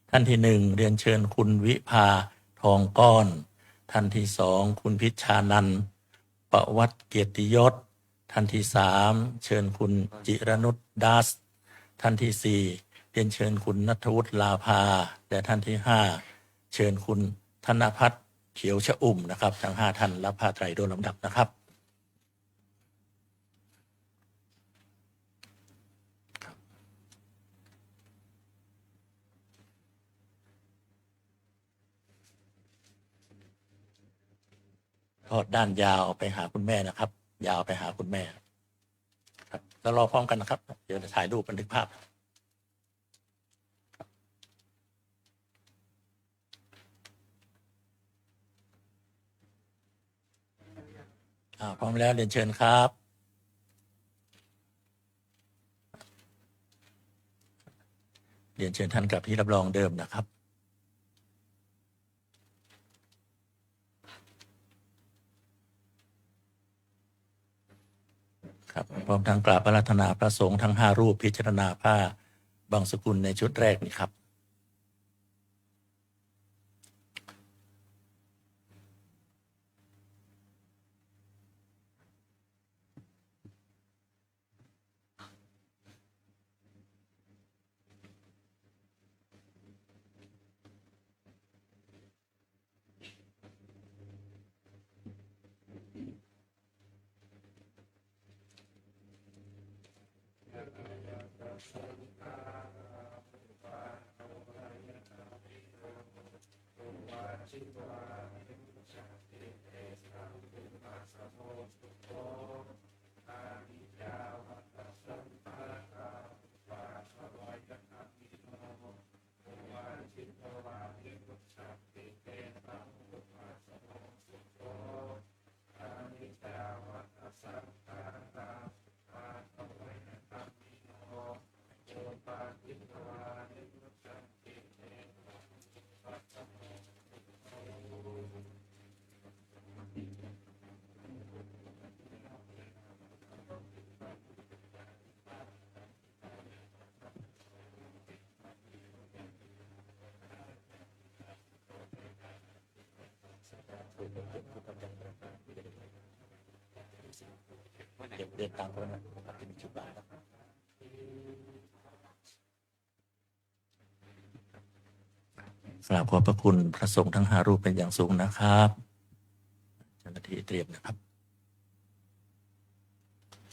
ท่านที่หนึ่ง เรียนเชิญคุณวิภา ทองก้อน ท่านที่สอง คุณพิชชานันท์ ประวัติเกียรติยศ ท่านที่สาม เชิญคุณจิรนุช ดัส ท่านที่สี่ เรียนเชิญคุณณัฐวุฒิ ลาภา และท่านที่ห้า เชิญคุณธนพัฒน์ เขียวชอุ่มนะครับ ทั้งห้าท่านรับผ้าไตรโดยลำดับนะครับ ทอดด้านยาวไปหาคุณแม่นะครับ ยาวไปหาคุณแม่ครับ แล้วรอพร้อมกันนะครับ เดี๋ยวจะถ่ายรูปบันทึกภาพ อ่า พร้อมแล้วเรียนเชิญครับ รียนเชิญท่านกลับที่รับรองเดิมนะครับ ครับ พร้อมทั้งกราบอาราธนาพระสงฆ์ทั้งห้ารูป พิจารณาผ้าบังสุกุลในชุดแรกนี้ครับ เดินตามเขานะครับ ที่มีชุดบาตรครับ กราบขอบพระคุณพระสงฆ์ทั้งห้ารูปเป็นอย่างสูงนะครับ เจ้าหน้าที่เตรียมนะครับ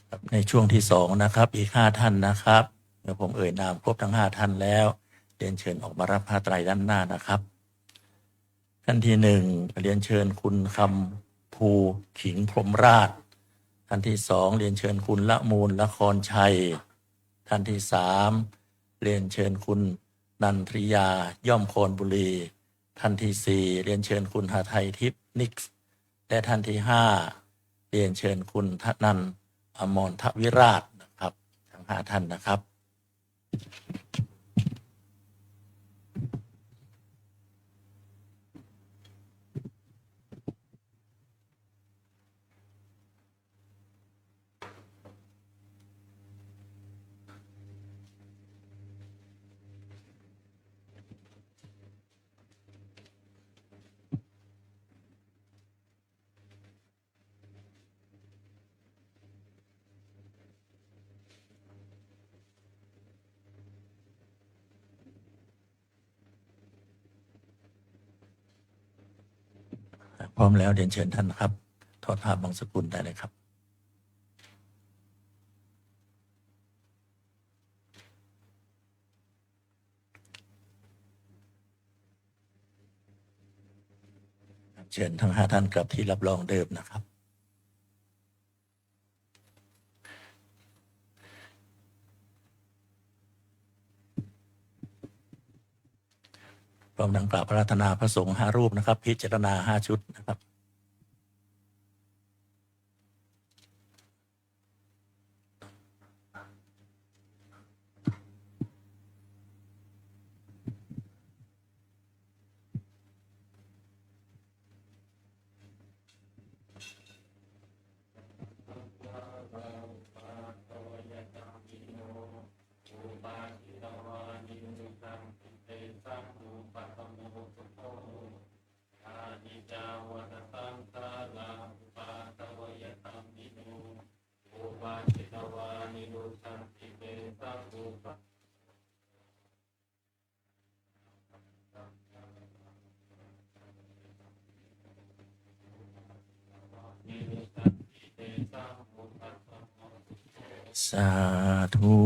ครับ ในช่วงที่สองนะครับ อีกห้าท่านนะครับ เมื่อผมเอ่ยนามครบทั้งห้าท่านแล้ว เรียนเชิญออกมารับผ้าไตรด้านหน้านะครับ ท่านที่หนึ่ง เรียนเชิญคุณคำภู ขิงพรหมราช ท่านที่สอง เรียนเชิญคุณละมูล ละครชัย ท่านที่สาม เรียนเชิญคุณนันทริยา ย่อมคอนบุรี ท่านที่สี่ เรียนเชิญคุณหทัยทิพย์ นิกส์ และท่านที่ห้า เรียนเชิญคุณธนันท์ อมรทวิราชนะครับ ทั้งห้าท่านนะครับ พร้อมแล้วเรียนเชิญท่านนะครับ ถอดผ้าบังสุกุลได้เลยครับ เชิญทั้งห้าท่านกลับที่รับรองเดิมนะครับ พร้อมทั้งกราบอาราธนาพระสงฆ์ห้ารูปนะครับ พิจารณาห้าชุดนะครับ สาธุ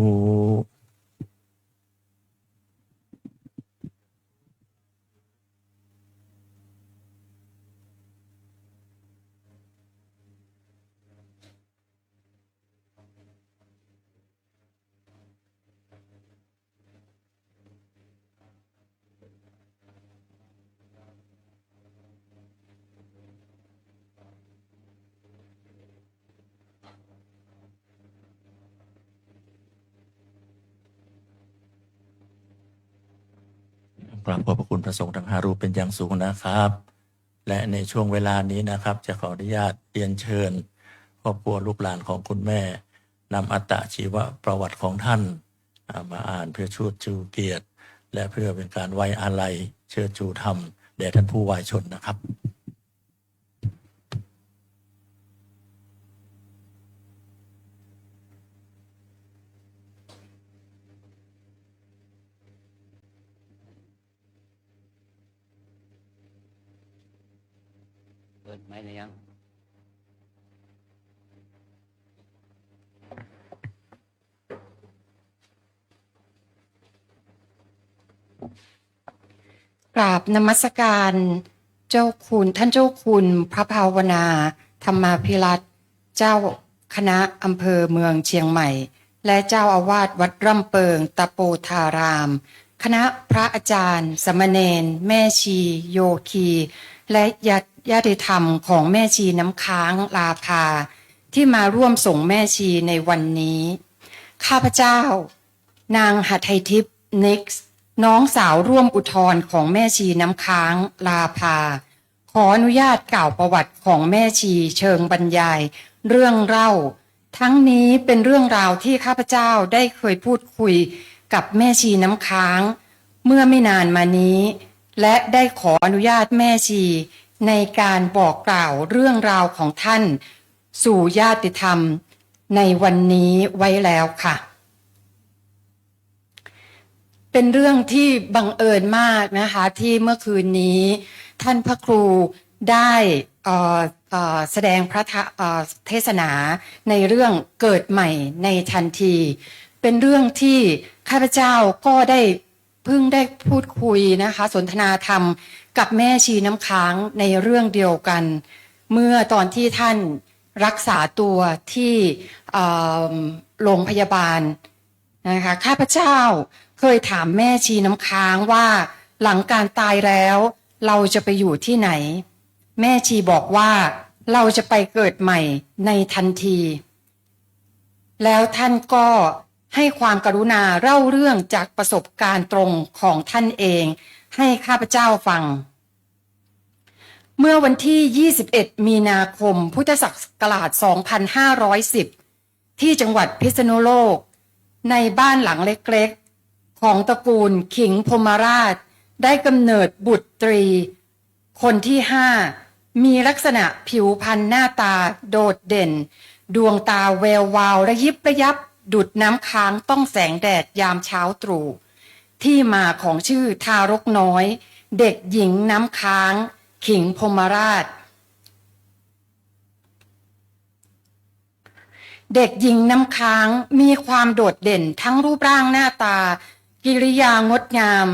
กราบขอบพระคุณพระสงฆ์ทั้งห้ารูปเป็นอย่างสูงนะครับ และในช่วงเวลานี้นะครับ จะขออนุญาตเรียนเชิญครอบครัวลูกหลานของคุณแม่ นำอัตตชีวประวัติของท่าน อ่า มาอ่านเพื่อเชิดชูเกียรติ และเพื่อเป็นการไว้อาลัยเชิดชูธรรมแด่ท่านผู้วายชนนะครับ เปิดไมค์หรือยัง กราบนมัสการเจ้าคุณ ท่านเจ้าคุณพระภาวนา ธรรมาภิรัตน์ เจ้าคณะอำเภอเมืองเชียงใหม่ และเจ้าอาวาสวัดร่ำเปิงตะโปธาราม คณะพระอาจารย์ สามเณร แม่ชี โยคี และญาติ ญาติธรรมของแม่ชีน้ำค้าง ลาภา ที่มาร่วมส่งแม่ชีในวันนี้ ข้าพเจ้า นางหทัยทิพย์ นิกส์ น้องสาวร่วมอุทธรณ์ของแม่ชีน้ำค้าง ลาภา ขออนุญาตกล่าวประวัติของแม่ชีเชิงบรรยายเรื่องเล่า ทั้งนี้เป็นเรื่องราวที่ข้าพเจ้าได้เคยพูดคุยกับแม่ชีน้ำค้าง เมื่อไม่นานมานี้ และได้ขออนุญาตแม่ชีในการบอกกล่าวเรื่องราวของท่านสู่ญาติธรรมในวันนี้ไว้แล้วค่ะ เป็นเรื่องที่บังเอิญมากนะคะ ที่เมื่อคืนนี้ท่านพระครูได้ เอ่อ เอ่อ แสดงพระธรรม เอ่อ เทศนาในเรื่องเกิดใหม่ในทันที เป็นเรื่องที่ข้าพเจ้าก็ได้ เพิ่งได้พูดคุยนะคะ สนทนาธรรมกับแม่ชีน้ำค้างในเรื่องเดียวกัน เมื่อตอนที่ท่านรักษาตัวที่ เอ่อ โรงพยาบาลนะคะ ข้าพเจ้าเคยถามแม่ชีน้ำค้างว่า หลังการตายแล้วเราจะไปอยู่ที่ไหน แม่ชีบอกว่าเราจะไปเกิดใหม่ในทันที แล้วท่านก็ให้ความกรุณาเล่าเรื่องจากประสบการณ์ตรงของท่านเองให้ข้าพเจ้าฟัง เมื่อวันที่ ยี่สิบเอ็ด มีนาคม พุทธศักราช สองพันห้าร้อยสิบ ที่จังหวัดพิษณุโลก ในบ้านหลังเล็กๆ ของตระกูลขิงพรหมราช ได้กำเนิดบุตรี คนที่ห้า มีลักษณะผิวพรรณหน้าตาโดดเด่น ดวงตาแวววาวระยิบระยับ ดุจน้ำค้างต้องแสงแดดยามเช้าตรู่ ที่มาของชื่อทารกน้อย เด็กหญิงน้ำค้าง ขิงพรหมราช เด็กหญิงน้ำค้างมีความโดดเด่นทั้งรูปร่างหน้าตา กิริยางดงาม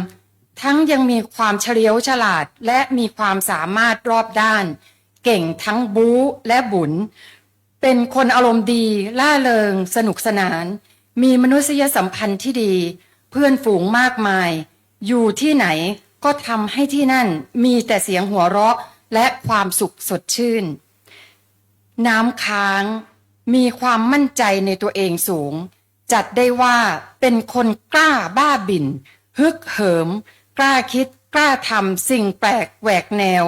ทั้งยังมีความเฉลียวฉลาด และมีความสามารถรอบด้าน เก่งทั้งบู๊และบุ๋น เป็นคนอารมณ์ดี ร่าเริง สนุกสนาน มีมนุษยสัมพันธ์ที่ดี เพื่อนฝูงมากมาย อยู่ที่ไหนก็ทำให้ที่นั่นมีแต่เสียงหัวเราะและความสุขสดชื่น น้ำค้างมีความมั่นใจในตัวเองสูง จัดได้ว่าเป็นคนกล้าบ้าบิ่น ฮึกเหิม กล้าคิด กล้าทำสิ่งแปลกแหวกแนว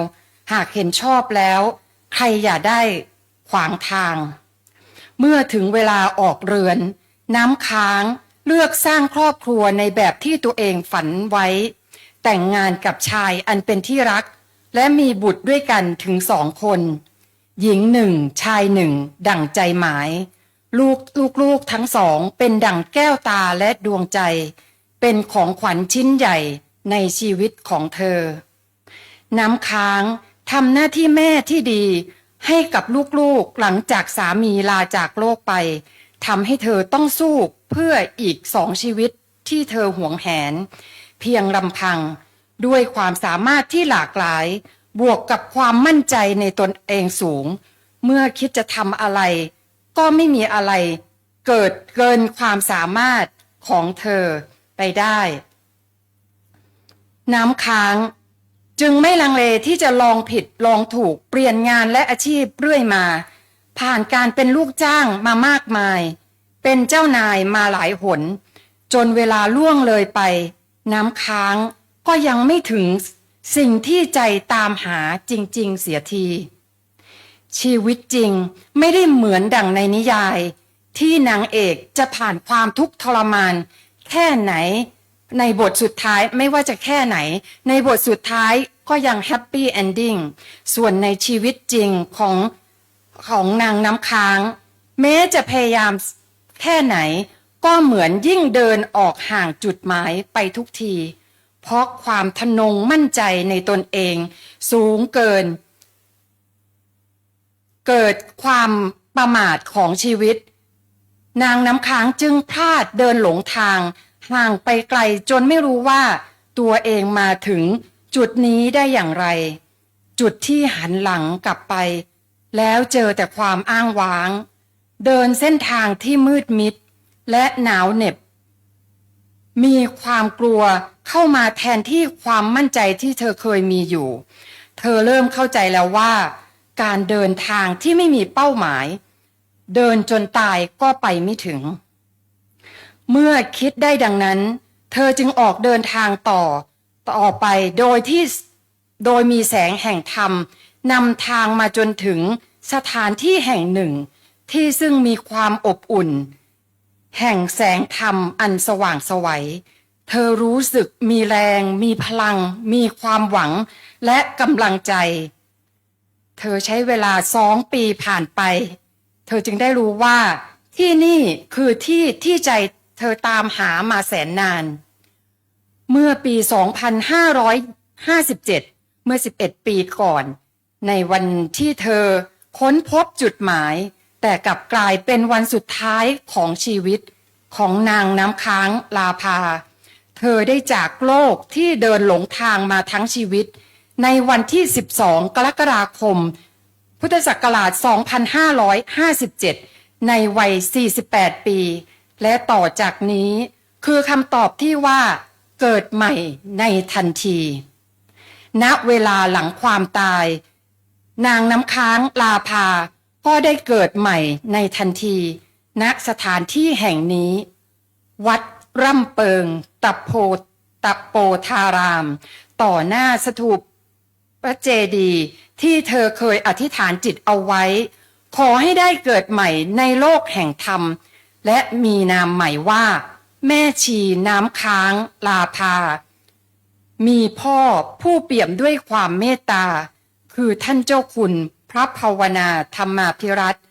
หากเห็นชอบแล้ว ใครอย่าได้ขวางทาง เมื่อถึงเวลาออกเรือน น้ำค้างเลือกสร้างครอบครัวในแบบที่ตัวเองฝันไว้ แต่งงานกับชายอันเป็นที่รัก และมีบุตรด้วยกันถึงสองคน หญิงหนึ่ง ชายหนึ่ง ดั่งใจหมาย ลูก ลูกๆ ทั้งสองเป็นดั่งแก้วตาและดวงใจ เป็นของขวัญชิ้นใหญ่ในชีวิตของเธอ น้ำค้างทำหน้าที่แม่ที่ดีให้กับลูกๆ หลังจากสามีลาจากโลกไป ทำให้เธอต้องสู้เพื่ออีกสองชีวิตที่เธอหวงแหน เพียงลำพัง ด้วยความสามารถที่หลากหลาย บวกกับความมั่นใจในตนเองสูง เมื่อคิดจะทำอะไร ก็ไม่มีอะไรเกิดเกินความสามารถของเธอไปได้ น้ำค้างจึงไม่ลังเลที่จะลองผิดลองถูก เปลี่ยนงานและอาชีพเรื่อยมา ผ่านการเป็นลูกจ้างมามากมาย เป็นเจ้านายมาหลายหน จนเวลาล่วงเลยไป น้ำค้าง ก็ยังไม่ถึงสิ่งที่ใจตามหาจริงๆ เสียที ชีวิตจริงไม่ได้เหมือนดั่งในนิยาย ที่นางเอกจะผ่านความทุกข์ทรมานแค่ไหน ในบทสุดท้าย ไม่ว่าจะแค่ไหน ในบทสุดท้ายก็ยัง happy ending ส่วนในชีวิตจริงของ ของนางน้ำค้าง แม้จะพยายามแค่ไหน ก็เหมือนยิ่งเดินออกห่างจุดหมายไปทุกที เพราะความทะนงมั่นใจในตนเองสูงเกิน เกิดความประมาทของชีวิต นางน้ำค้างจึงพลาดเดินหลงทาง ห่างไปไกลจนไม่รู้ว่าตัวเองมาถึงจุดนี้ได้อย่างไร จุดที่หันหลังกลับไป แล้วเจอแต่ความอ้างว้าง เดินเส้นทางที่มืดมิดและหนาวเหน็บ มีความกลัวเข้ามาแทนที่ความมั่นใจที่เธอเคยมีอยู่ เธอเริ่มเข้าใจแล้วว่า การเดินทางที่ไม่มีเป้าหมาย เดินจนตายก็ไปไม่ถึง เมื่อคิดได้ดังนั้น เธอจึงออกเดินทางต่อ ต่อไปโดยที่ โดยมีแสงแห่งธรรมนำทางมาจนถึงสถานที่แห่งหนึ่ง ที่ซึ่งมีความอบอุ่น แห่งแสงธรรมอันสว่างไสว เธอรู้สึกมีแรง มีพลัง มีความหวัง และกำลังใจ เธอใช้เวลาสองปีผ่านไป เธอจึงได้รู้ว่าที่นี่คือที่ที่ใจเธอตามหามาแสนนาน เมื่อปี สองพันห้าร้อยห้าสิบเจ็ด เมื่อ สิบเอ็ด ปีก่อน ในวันที่เธอค้นพบจุดหมาย แต่กลับกลายเป็นวันสุดท้ายของชีวิตของนางน้ำค้างลาภา เธอได้จากโลกที่เดินหลงทางมาทั้งชีวิต ในวันที่ สิบสอง กรกฎาคม พุทธศักราช สองพันห้าร้อยห้าสิบเจ็ด ในวัย สี่สิบแปด ปี และต่อจากนี้คือคำตอบที่ว่าเกิดใหม่ในทันที ณ เวลาหลังความตาย นางน้ำค้างลาภาก็ได้เกิดใหม่ในทันที ณ สถานที่แห่งนี้ วัดร่ำเปิง ตะโพ ตะโปธาราม ต่อหน้าสถูปพระเจดีย์ที่เธอเคยอธิษฐานจิตเอาไว้ ขอให้ได้เกิดใหม่ในโลกแห่งธรรม และมีนามใหม่ว่า แม่ชีน้ำค้างลาภา มีพ่อผู้เปี่ยมด้วยความเมตตา คือท่านเจ้าคุณพระภาวนาธรรมาภิรัตน์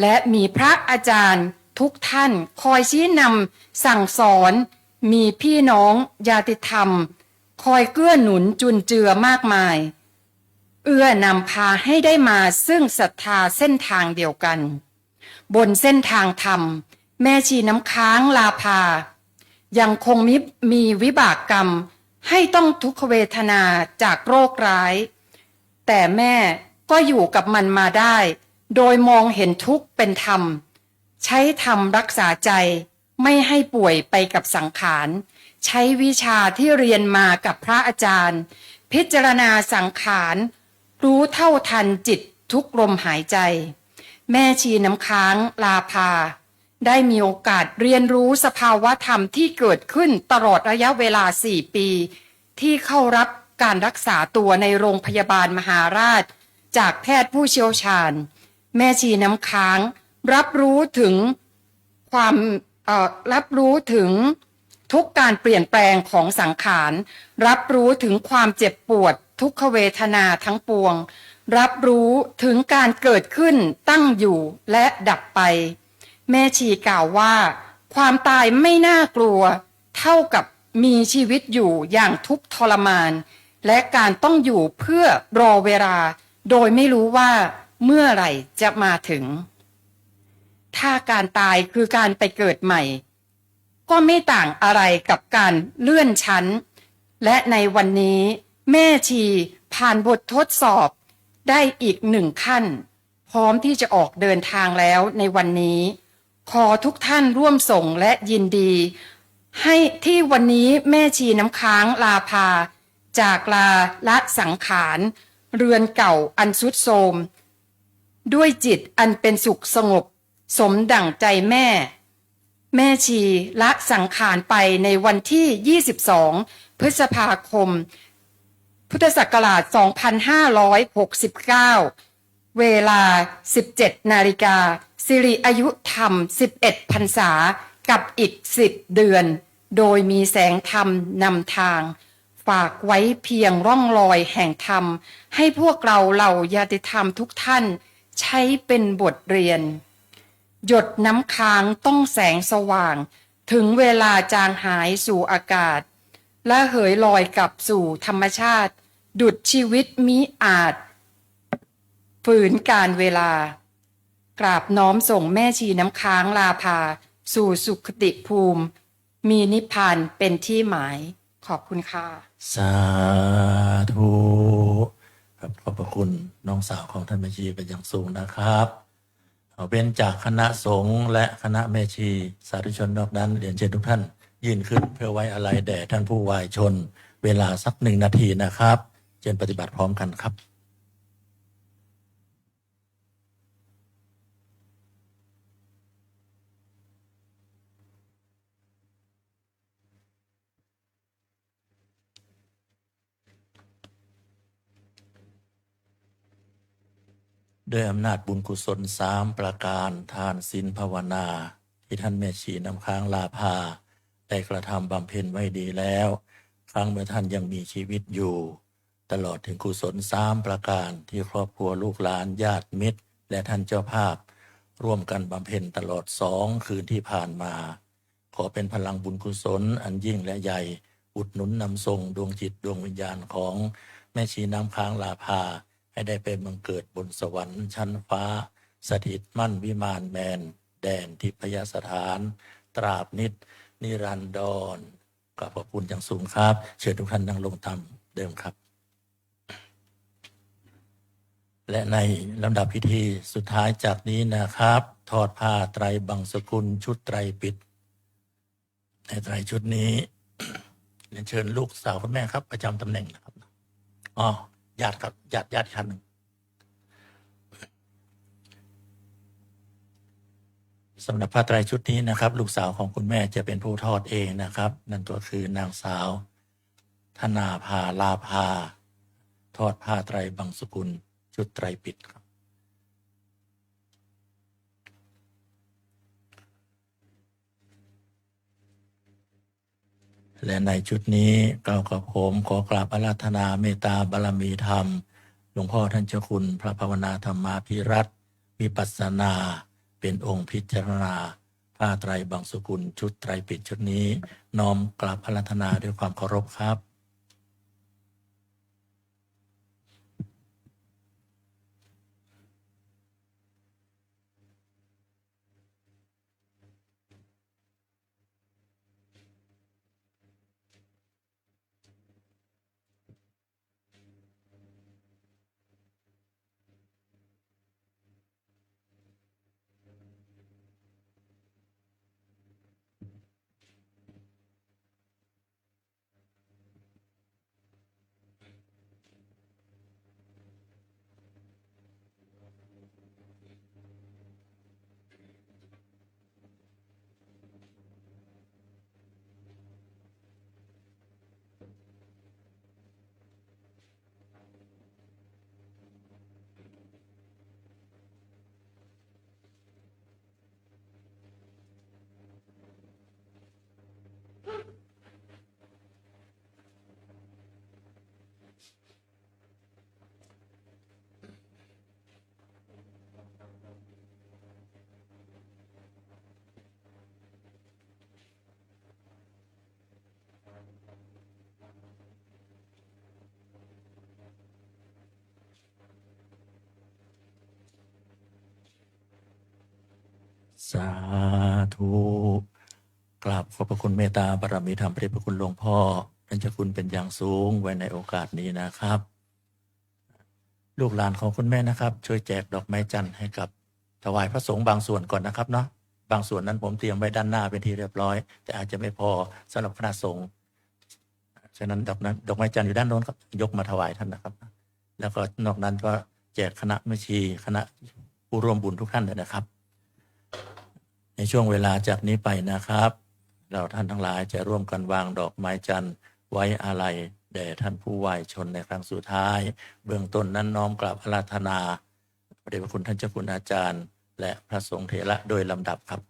และมีพระอาจารย์ทุกท่านคอยชี้นำสั่งสอน มีพี่น้องญาติธรรมคอยเกื้อหนุนจุนเจือมากมาย เอื้อนำพาให้ได้มาซึ่งศรัทธาเส้นทางเดียวกัน บนเส้นทางธรรม แม่ชีน้ำค้างลาภา ยังคงมี มีวิบากกรรมให้ต้องทุกขเวทนาจากโรคร้าย แต่แม่ก็อยู่กับมันมาได้ โดยมองเห็นทุกข์เป็นธรรม ใช้ธรรมรักษาใจไม่ให้ป่วยไปกับสังขาร ใช้วิชาที่เรียนมากับพระอาจารย์ พิจารณาสังขาร รู้เท่าทันจิตทุกลมหายใจ แม่ชีน้ำค้างลาภา ได้มีโอกาสเรียนรู้สภาวะธรรมที่เกิดขึ้นตลอดระยะเวลาสี่ปี ที่เข้ารับการรักษาตัวในโรงพยาบาลมหาราช จากแพทย์ผู้เชี่ยวชาญ แม่ชีน้ำค้างรับรู้ถึงความ เอ่อ รับรู้ถึงทุกการเปลี่ยนแปลงของสังขาร รับรู้ถึงความเจ็บปวดทุกขเวทนาทั้งปวง รับรู้ถึงการเกิดขึ้นตั้งอยู่และดับไป แม่ชีกล่าวว่า ความตายไม่น่ากลัวเท่ากับมีชีวิตอยู่อย่างทุกข์ทรมาน และการต้องอยู่เพื่อรอเวลา โดยไม่รู้ว่าเมื่อไหร่จะมาถึง ถ้าการตายคือการไปเกิดใหม่ ก็ไม่ต่างอะไรกับการเลื่อนชั้น และในวันนี้แม่ชีผ่านบททดสอบได้อีกหนึ่งขั้น พร้อมที่จะออกเดินทางแล้วในวันนี้ ขอทุกท่านร่วมส่งและยินดี ให้ที่วันนี้แม่ชีน้ำค้างลาภา จากลาละสังขาร เรือนเก่าอันทรุดโทรม ด้วยจิตอันเป็นสุขสงบสมดั่งใจแม่ แม่ชีละสังขารไปในวันที่ ยี่สิบสอง พฤษภาคม พุทธศักราช สองพันห้าร้อยหกสิบเก้า เวลา สิบเจ็ดนาฬิกา สิริอายุธรรม สิบเอ็ดพรรษา กับอีก สิบเดือน โดยมีแสงธรรมนำทาง ฝากไว้เพียงร่องรอยแห่งธรรม ให้พวกเราเหล่าญาติธรรมทุกท่าน ใช้เป็นบทเรียน หยดน้ำค้างต้องแสงสว่าง ถึงเวลาจางหายสู่อากาศ ระเหยลอยกลับสู่ธรรมชาติ ดุจชีวิตมิอาจ ฝืนกาลเวลา กราบน้อมส่งแม่ชีน้ำค้างลาภา สู่สุคติภูมิ มีนิพพานเป็นที่หมาย ขอบคุณค่ะ สาธุ ครับ ขอบพระคุณน้องสาวของท่านแม่ชีเป็นอย่างสูงนะครับ เอา เว้นจากคณะสงฆ์และคณะแม่ชี สาธุชนนอกนั้น เรียนเชิญทุกท่านยืนขึ้นเพื่อไว้อาลัยแด่ท่านผู้วายชน เวลาสักหนึ่งนาทีนะครับ เชิญปฏิบัติพร้อมกันครับ ด้วยอำนาจบุญกุศลสามประการ ทาน ศีล ภาวนา ที่ท่านแม่ชีน้ำค้างลาภา ได้กระทำบำเพ็ญไว้ดีแล้ว ครั้งเมื่อท่านยังมีชีวิตอยู่ ตลอดถึงกุศลสามประการ ที่ครอบครัวลูกหลานญาติมิตร และท่านเจ้าภาพ ร่วมกันบำเพ็ญตลอดสองคืนที่ผ่านมา ขอเป็นพลังบุญกุศลอันยิ่งและใหญ่ อุดหนุนนำส่งดวงจิตดวงวิญญาณของแม่ชีน้ำค้างลาภา ให้ได้ไปบังเกิดบนสวรรค์ชั้นฟ้า สถิตมั่นวิมานแมน แดนทิพยสถาน ตราบนิจนิรันดร ขอบพระคุณอย่างสูงครับ เชิญทุกท่านนั่งลงตามเดิมครับ และในลำดับพิธีสุดท้ายจากนี้นะครับ ทอดผ้าไตรบังสกุลชุดไตรปิฎก ในไตรชุดนี้ เรียนเชิญลูกสาวคุณแม่ครับ ประจำตำแหน่งนะครับ อ๋อ ญาติครับ ญาติ ญาติท่านหนึ่ง สำหรับผ้าไตรชุดนี้นะครับ ลูกสาวของคุณแม่จะเป็นผู้ทอดเองนะครับ นั่นก็คือนางสาวธนาภา ลาภา ทอดผ้าไตรบังสกุลชุดไตรปิฎกครับ และในชุดนี้เก้ากระผมขอกราบอาราธนาเมตตาบารมีธรรม หลวงพ่อท่านเจ้าคุณพระภาวนาธรรมาภิรัตน์ วิปัสสนา เป็นองค์พิจารณาผ้าไตรบังสกุลชุดไตรปิฎกชุดนี้ น้อมกราบอาราธนาด้วยความเคารพครับ สาธุ กราบขอบพระคุณเมตตาบารมีธรรมพระเดชพระคุณหลวงพ่อ ท่านเจ้าคุณเป็นอย่างสูงไว้ในโอกาสนี้นะครับ ลูกหลานของคุณแม่นะครับ ช่วยแจกดอกไม้จันทร์ให้กับ ถวายพระสงฆ์บางส่วนก่อนนะครับเนาะ บางส่วนนั้นผมเตรียมไว้ด้านหน้าเป็นที่เรียบร้อย แต่อาจจะไม่พอสำหรับคณะสงฆ์ ฉะนั้นดอกนั้น ดอกไม้จันทร์อยู่ด้านโน้นครับ ยกมาถวายท่านนะครับ แล้วก็นอกนั้นก็แจกคณะแม่ชี คณะผู้ร่วมบุญทุกท่านเลยนะครับ ในช่วงเวลาจากนี้ไปนะครับ เราท่านทั้งหลายจะร่วมกันวางดอกไม้จันทร์ ไว้อาลัยแด่ท่านผู้วายชนในครั้งสุดท้าย เบื้องต้นนั้นน้อมกราบอาราธนาพระเดชพระคุณท่านเจ้าคุณอาจารย์ และพระสงฆ์เถระโดยลำดับครับ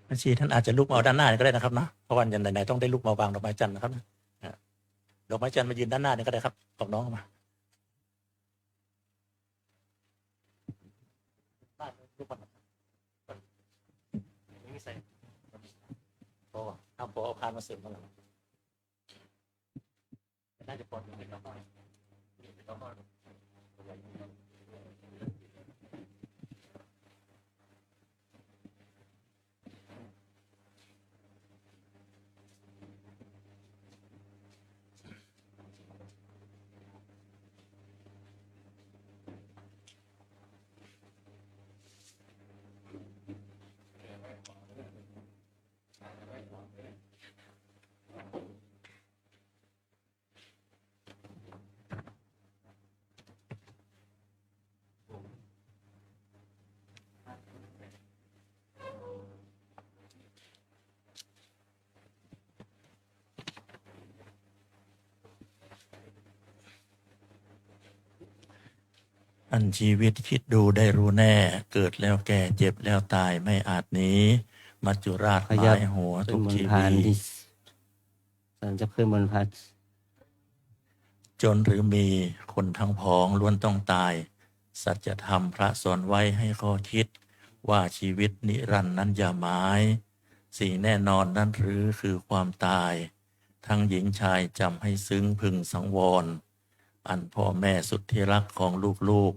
แม่ชีท่านอาจจะลุกมาเอาด้านหน้านี่ก็ได้นะครับเนาะ เพราะว่าไหนๆต้องได้ลุกมาวางดอกไม้จันทร์นะครับนะ อ่ะ ดอกไม้จันทร์มายืนด้านหน้านี่ก็ได้ครับ กับน้องมา ลุกมา ไม่ใส่ พอ เอา พอเอาพานมาเสริมกันหน่อย น่าจะพอถึงเล็กน้อย อันชีวิตคิดดูได้รู้แน่ เกิดแล้วแก่เจ็บแล้วตายไม่อาจหนี มัจจุราช ขยับ หมายหัวทุกชีวิต ขึ้นบนพานที่ ส่วนจะขึ้นบนพาน จนหรือมีคนทั้งผองล้วนต้องตาย สัจธรรมพระสอนไว้ให้ข้อคิด ว่าชีวิตนิรันดร์นั้นอย่าหมาย สิ่งแน่นอนนั้นหรือคือความตาย ทั้งหญิงชายจำให้ซึ้งพึงสังวร อันพ่อแม่สุดที่รักของลูก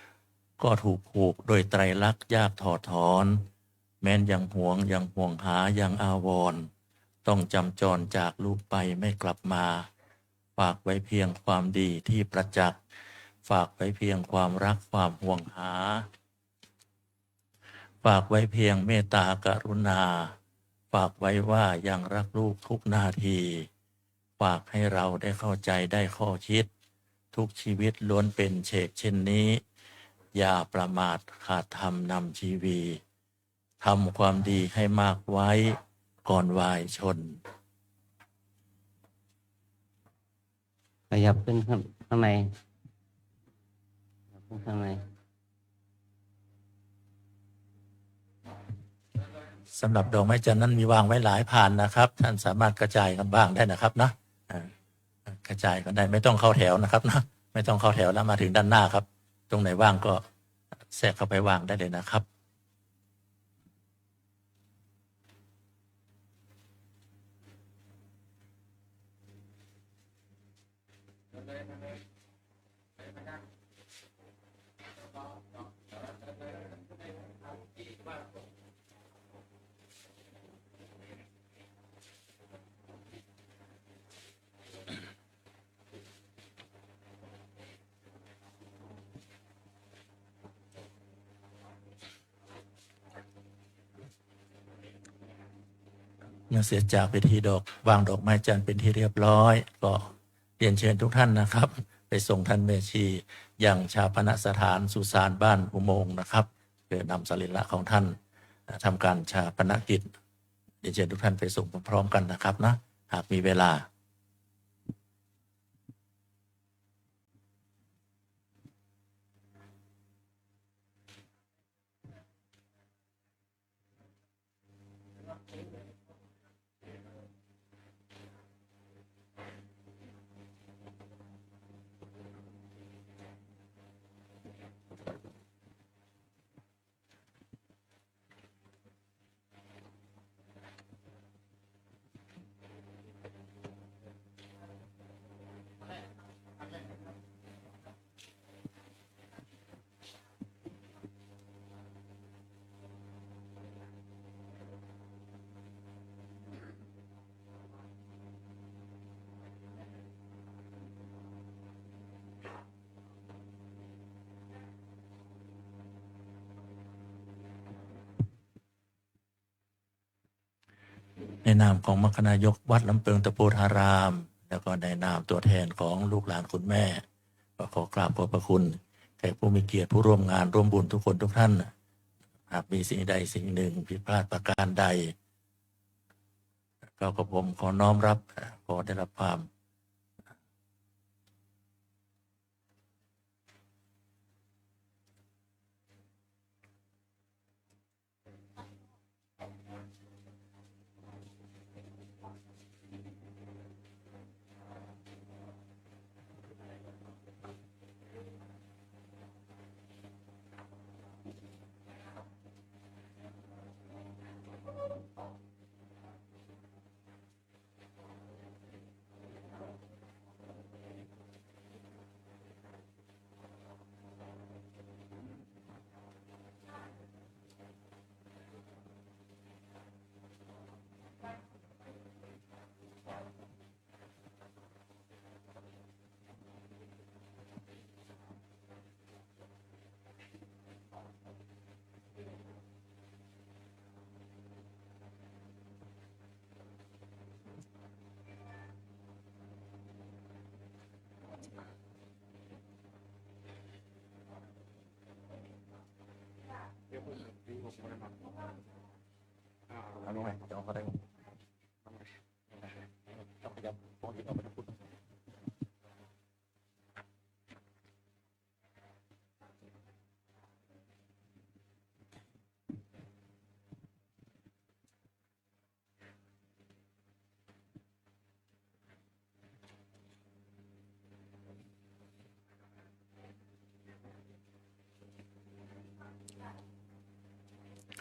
ๆ ก็ถูกผูกโดยไตรลักษณ์ยากถอดถอน แม้นยังหวงยังห่วงหายังอาวรณ์ ต้องจำจรจากลูกไปไม่กลับมา ฝากไว้เพียงความดีที่ประจักษ์ ฝากไว้เพียงความรักความห่วงหา ฝากไว้เพียงเมตตากรุณา ฝากไว้ว่ายังรักลูกทุกนาที ฝากให้เราได้เข้าใจได้ข้อคิด ทุกชีวิตล้วนเป็นเฉกเช่นนี้ อย่าประมาทขาดธรรมนำชีวี ทำความดีให้มากไว้ก่อนวายชน ขยับขึ้นข้าง ข้างใน ขยับขึ้นข้างใน สำหรับดอกไม้จันทร์นั้นมีวางไว้หลายพานนะครับ ท่านสามารถกระจายกันวางได้นะครับนะ อ่า กระจายกันได้ ไม่ต้องเข้าแถวนะครับนะ ไม่ต้องเข้าแถวแล้ว มาถึงด้านหน้าครับ ตรงไหนว่างก็แทรกเข้าไปวางได้เลยนะครับ เมื่อเสร็จจากพิธีดอก วางดอกไม้จันทร์เป็นที่เรียบร้อย ก็เรียนเชิญทุกท่านนะครับ ไปส่งท่านแม่ชียังฌาปนสถานสุสานบ้านอุโมงค์นะครับ เพื่อนำสรีระของท่าน เอ่อ ทำการฌาปนกิจ เรียนเชิญทุกท่านไปส่งพร้อมๆกันนะครับนะ หากมีเวลา ในนามของมัคคนายกวัดลำเปิงตะปูธาราม แล้วก็ในนามตัวแทนของลูกหลานคุณแม่ ก็ขอกราบขอบพระคุณแขกผู้มีเกียรติผู้ร่วมงานร่วมบุญทุกคนทุกท่าน หากมีสิ่งใดสิ่งหนึ่งผิดพลาดประการใด ก็กระผมขอน้อมรับ ขอได้รับความ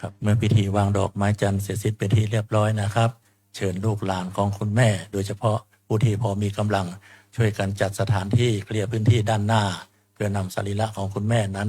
ครับ เมื่อพิธีวางดอกไม้จันทร์เสร็จสิ้นเป็นที่เรียบร้อยนะครับ เชิญลูกหลานของคุณแม่ โดยเฉพาะผู้ที่พอมีกำลัง ช่วยกันจัดสถานที่เคลียร์พื้นที่ด้านหน้า เพื่อนำสรีระของคุณแม่นั้น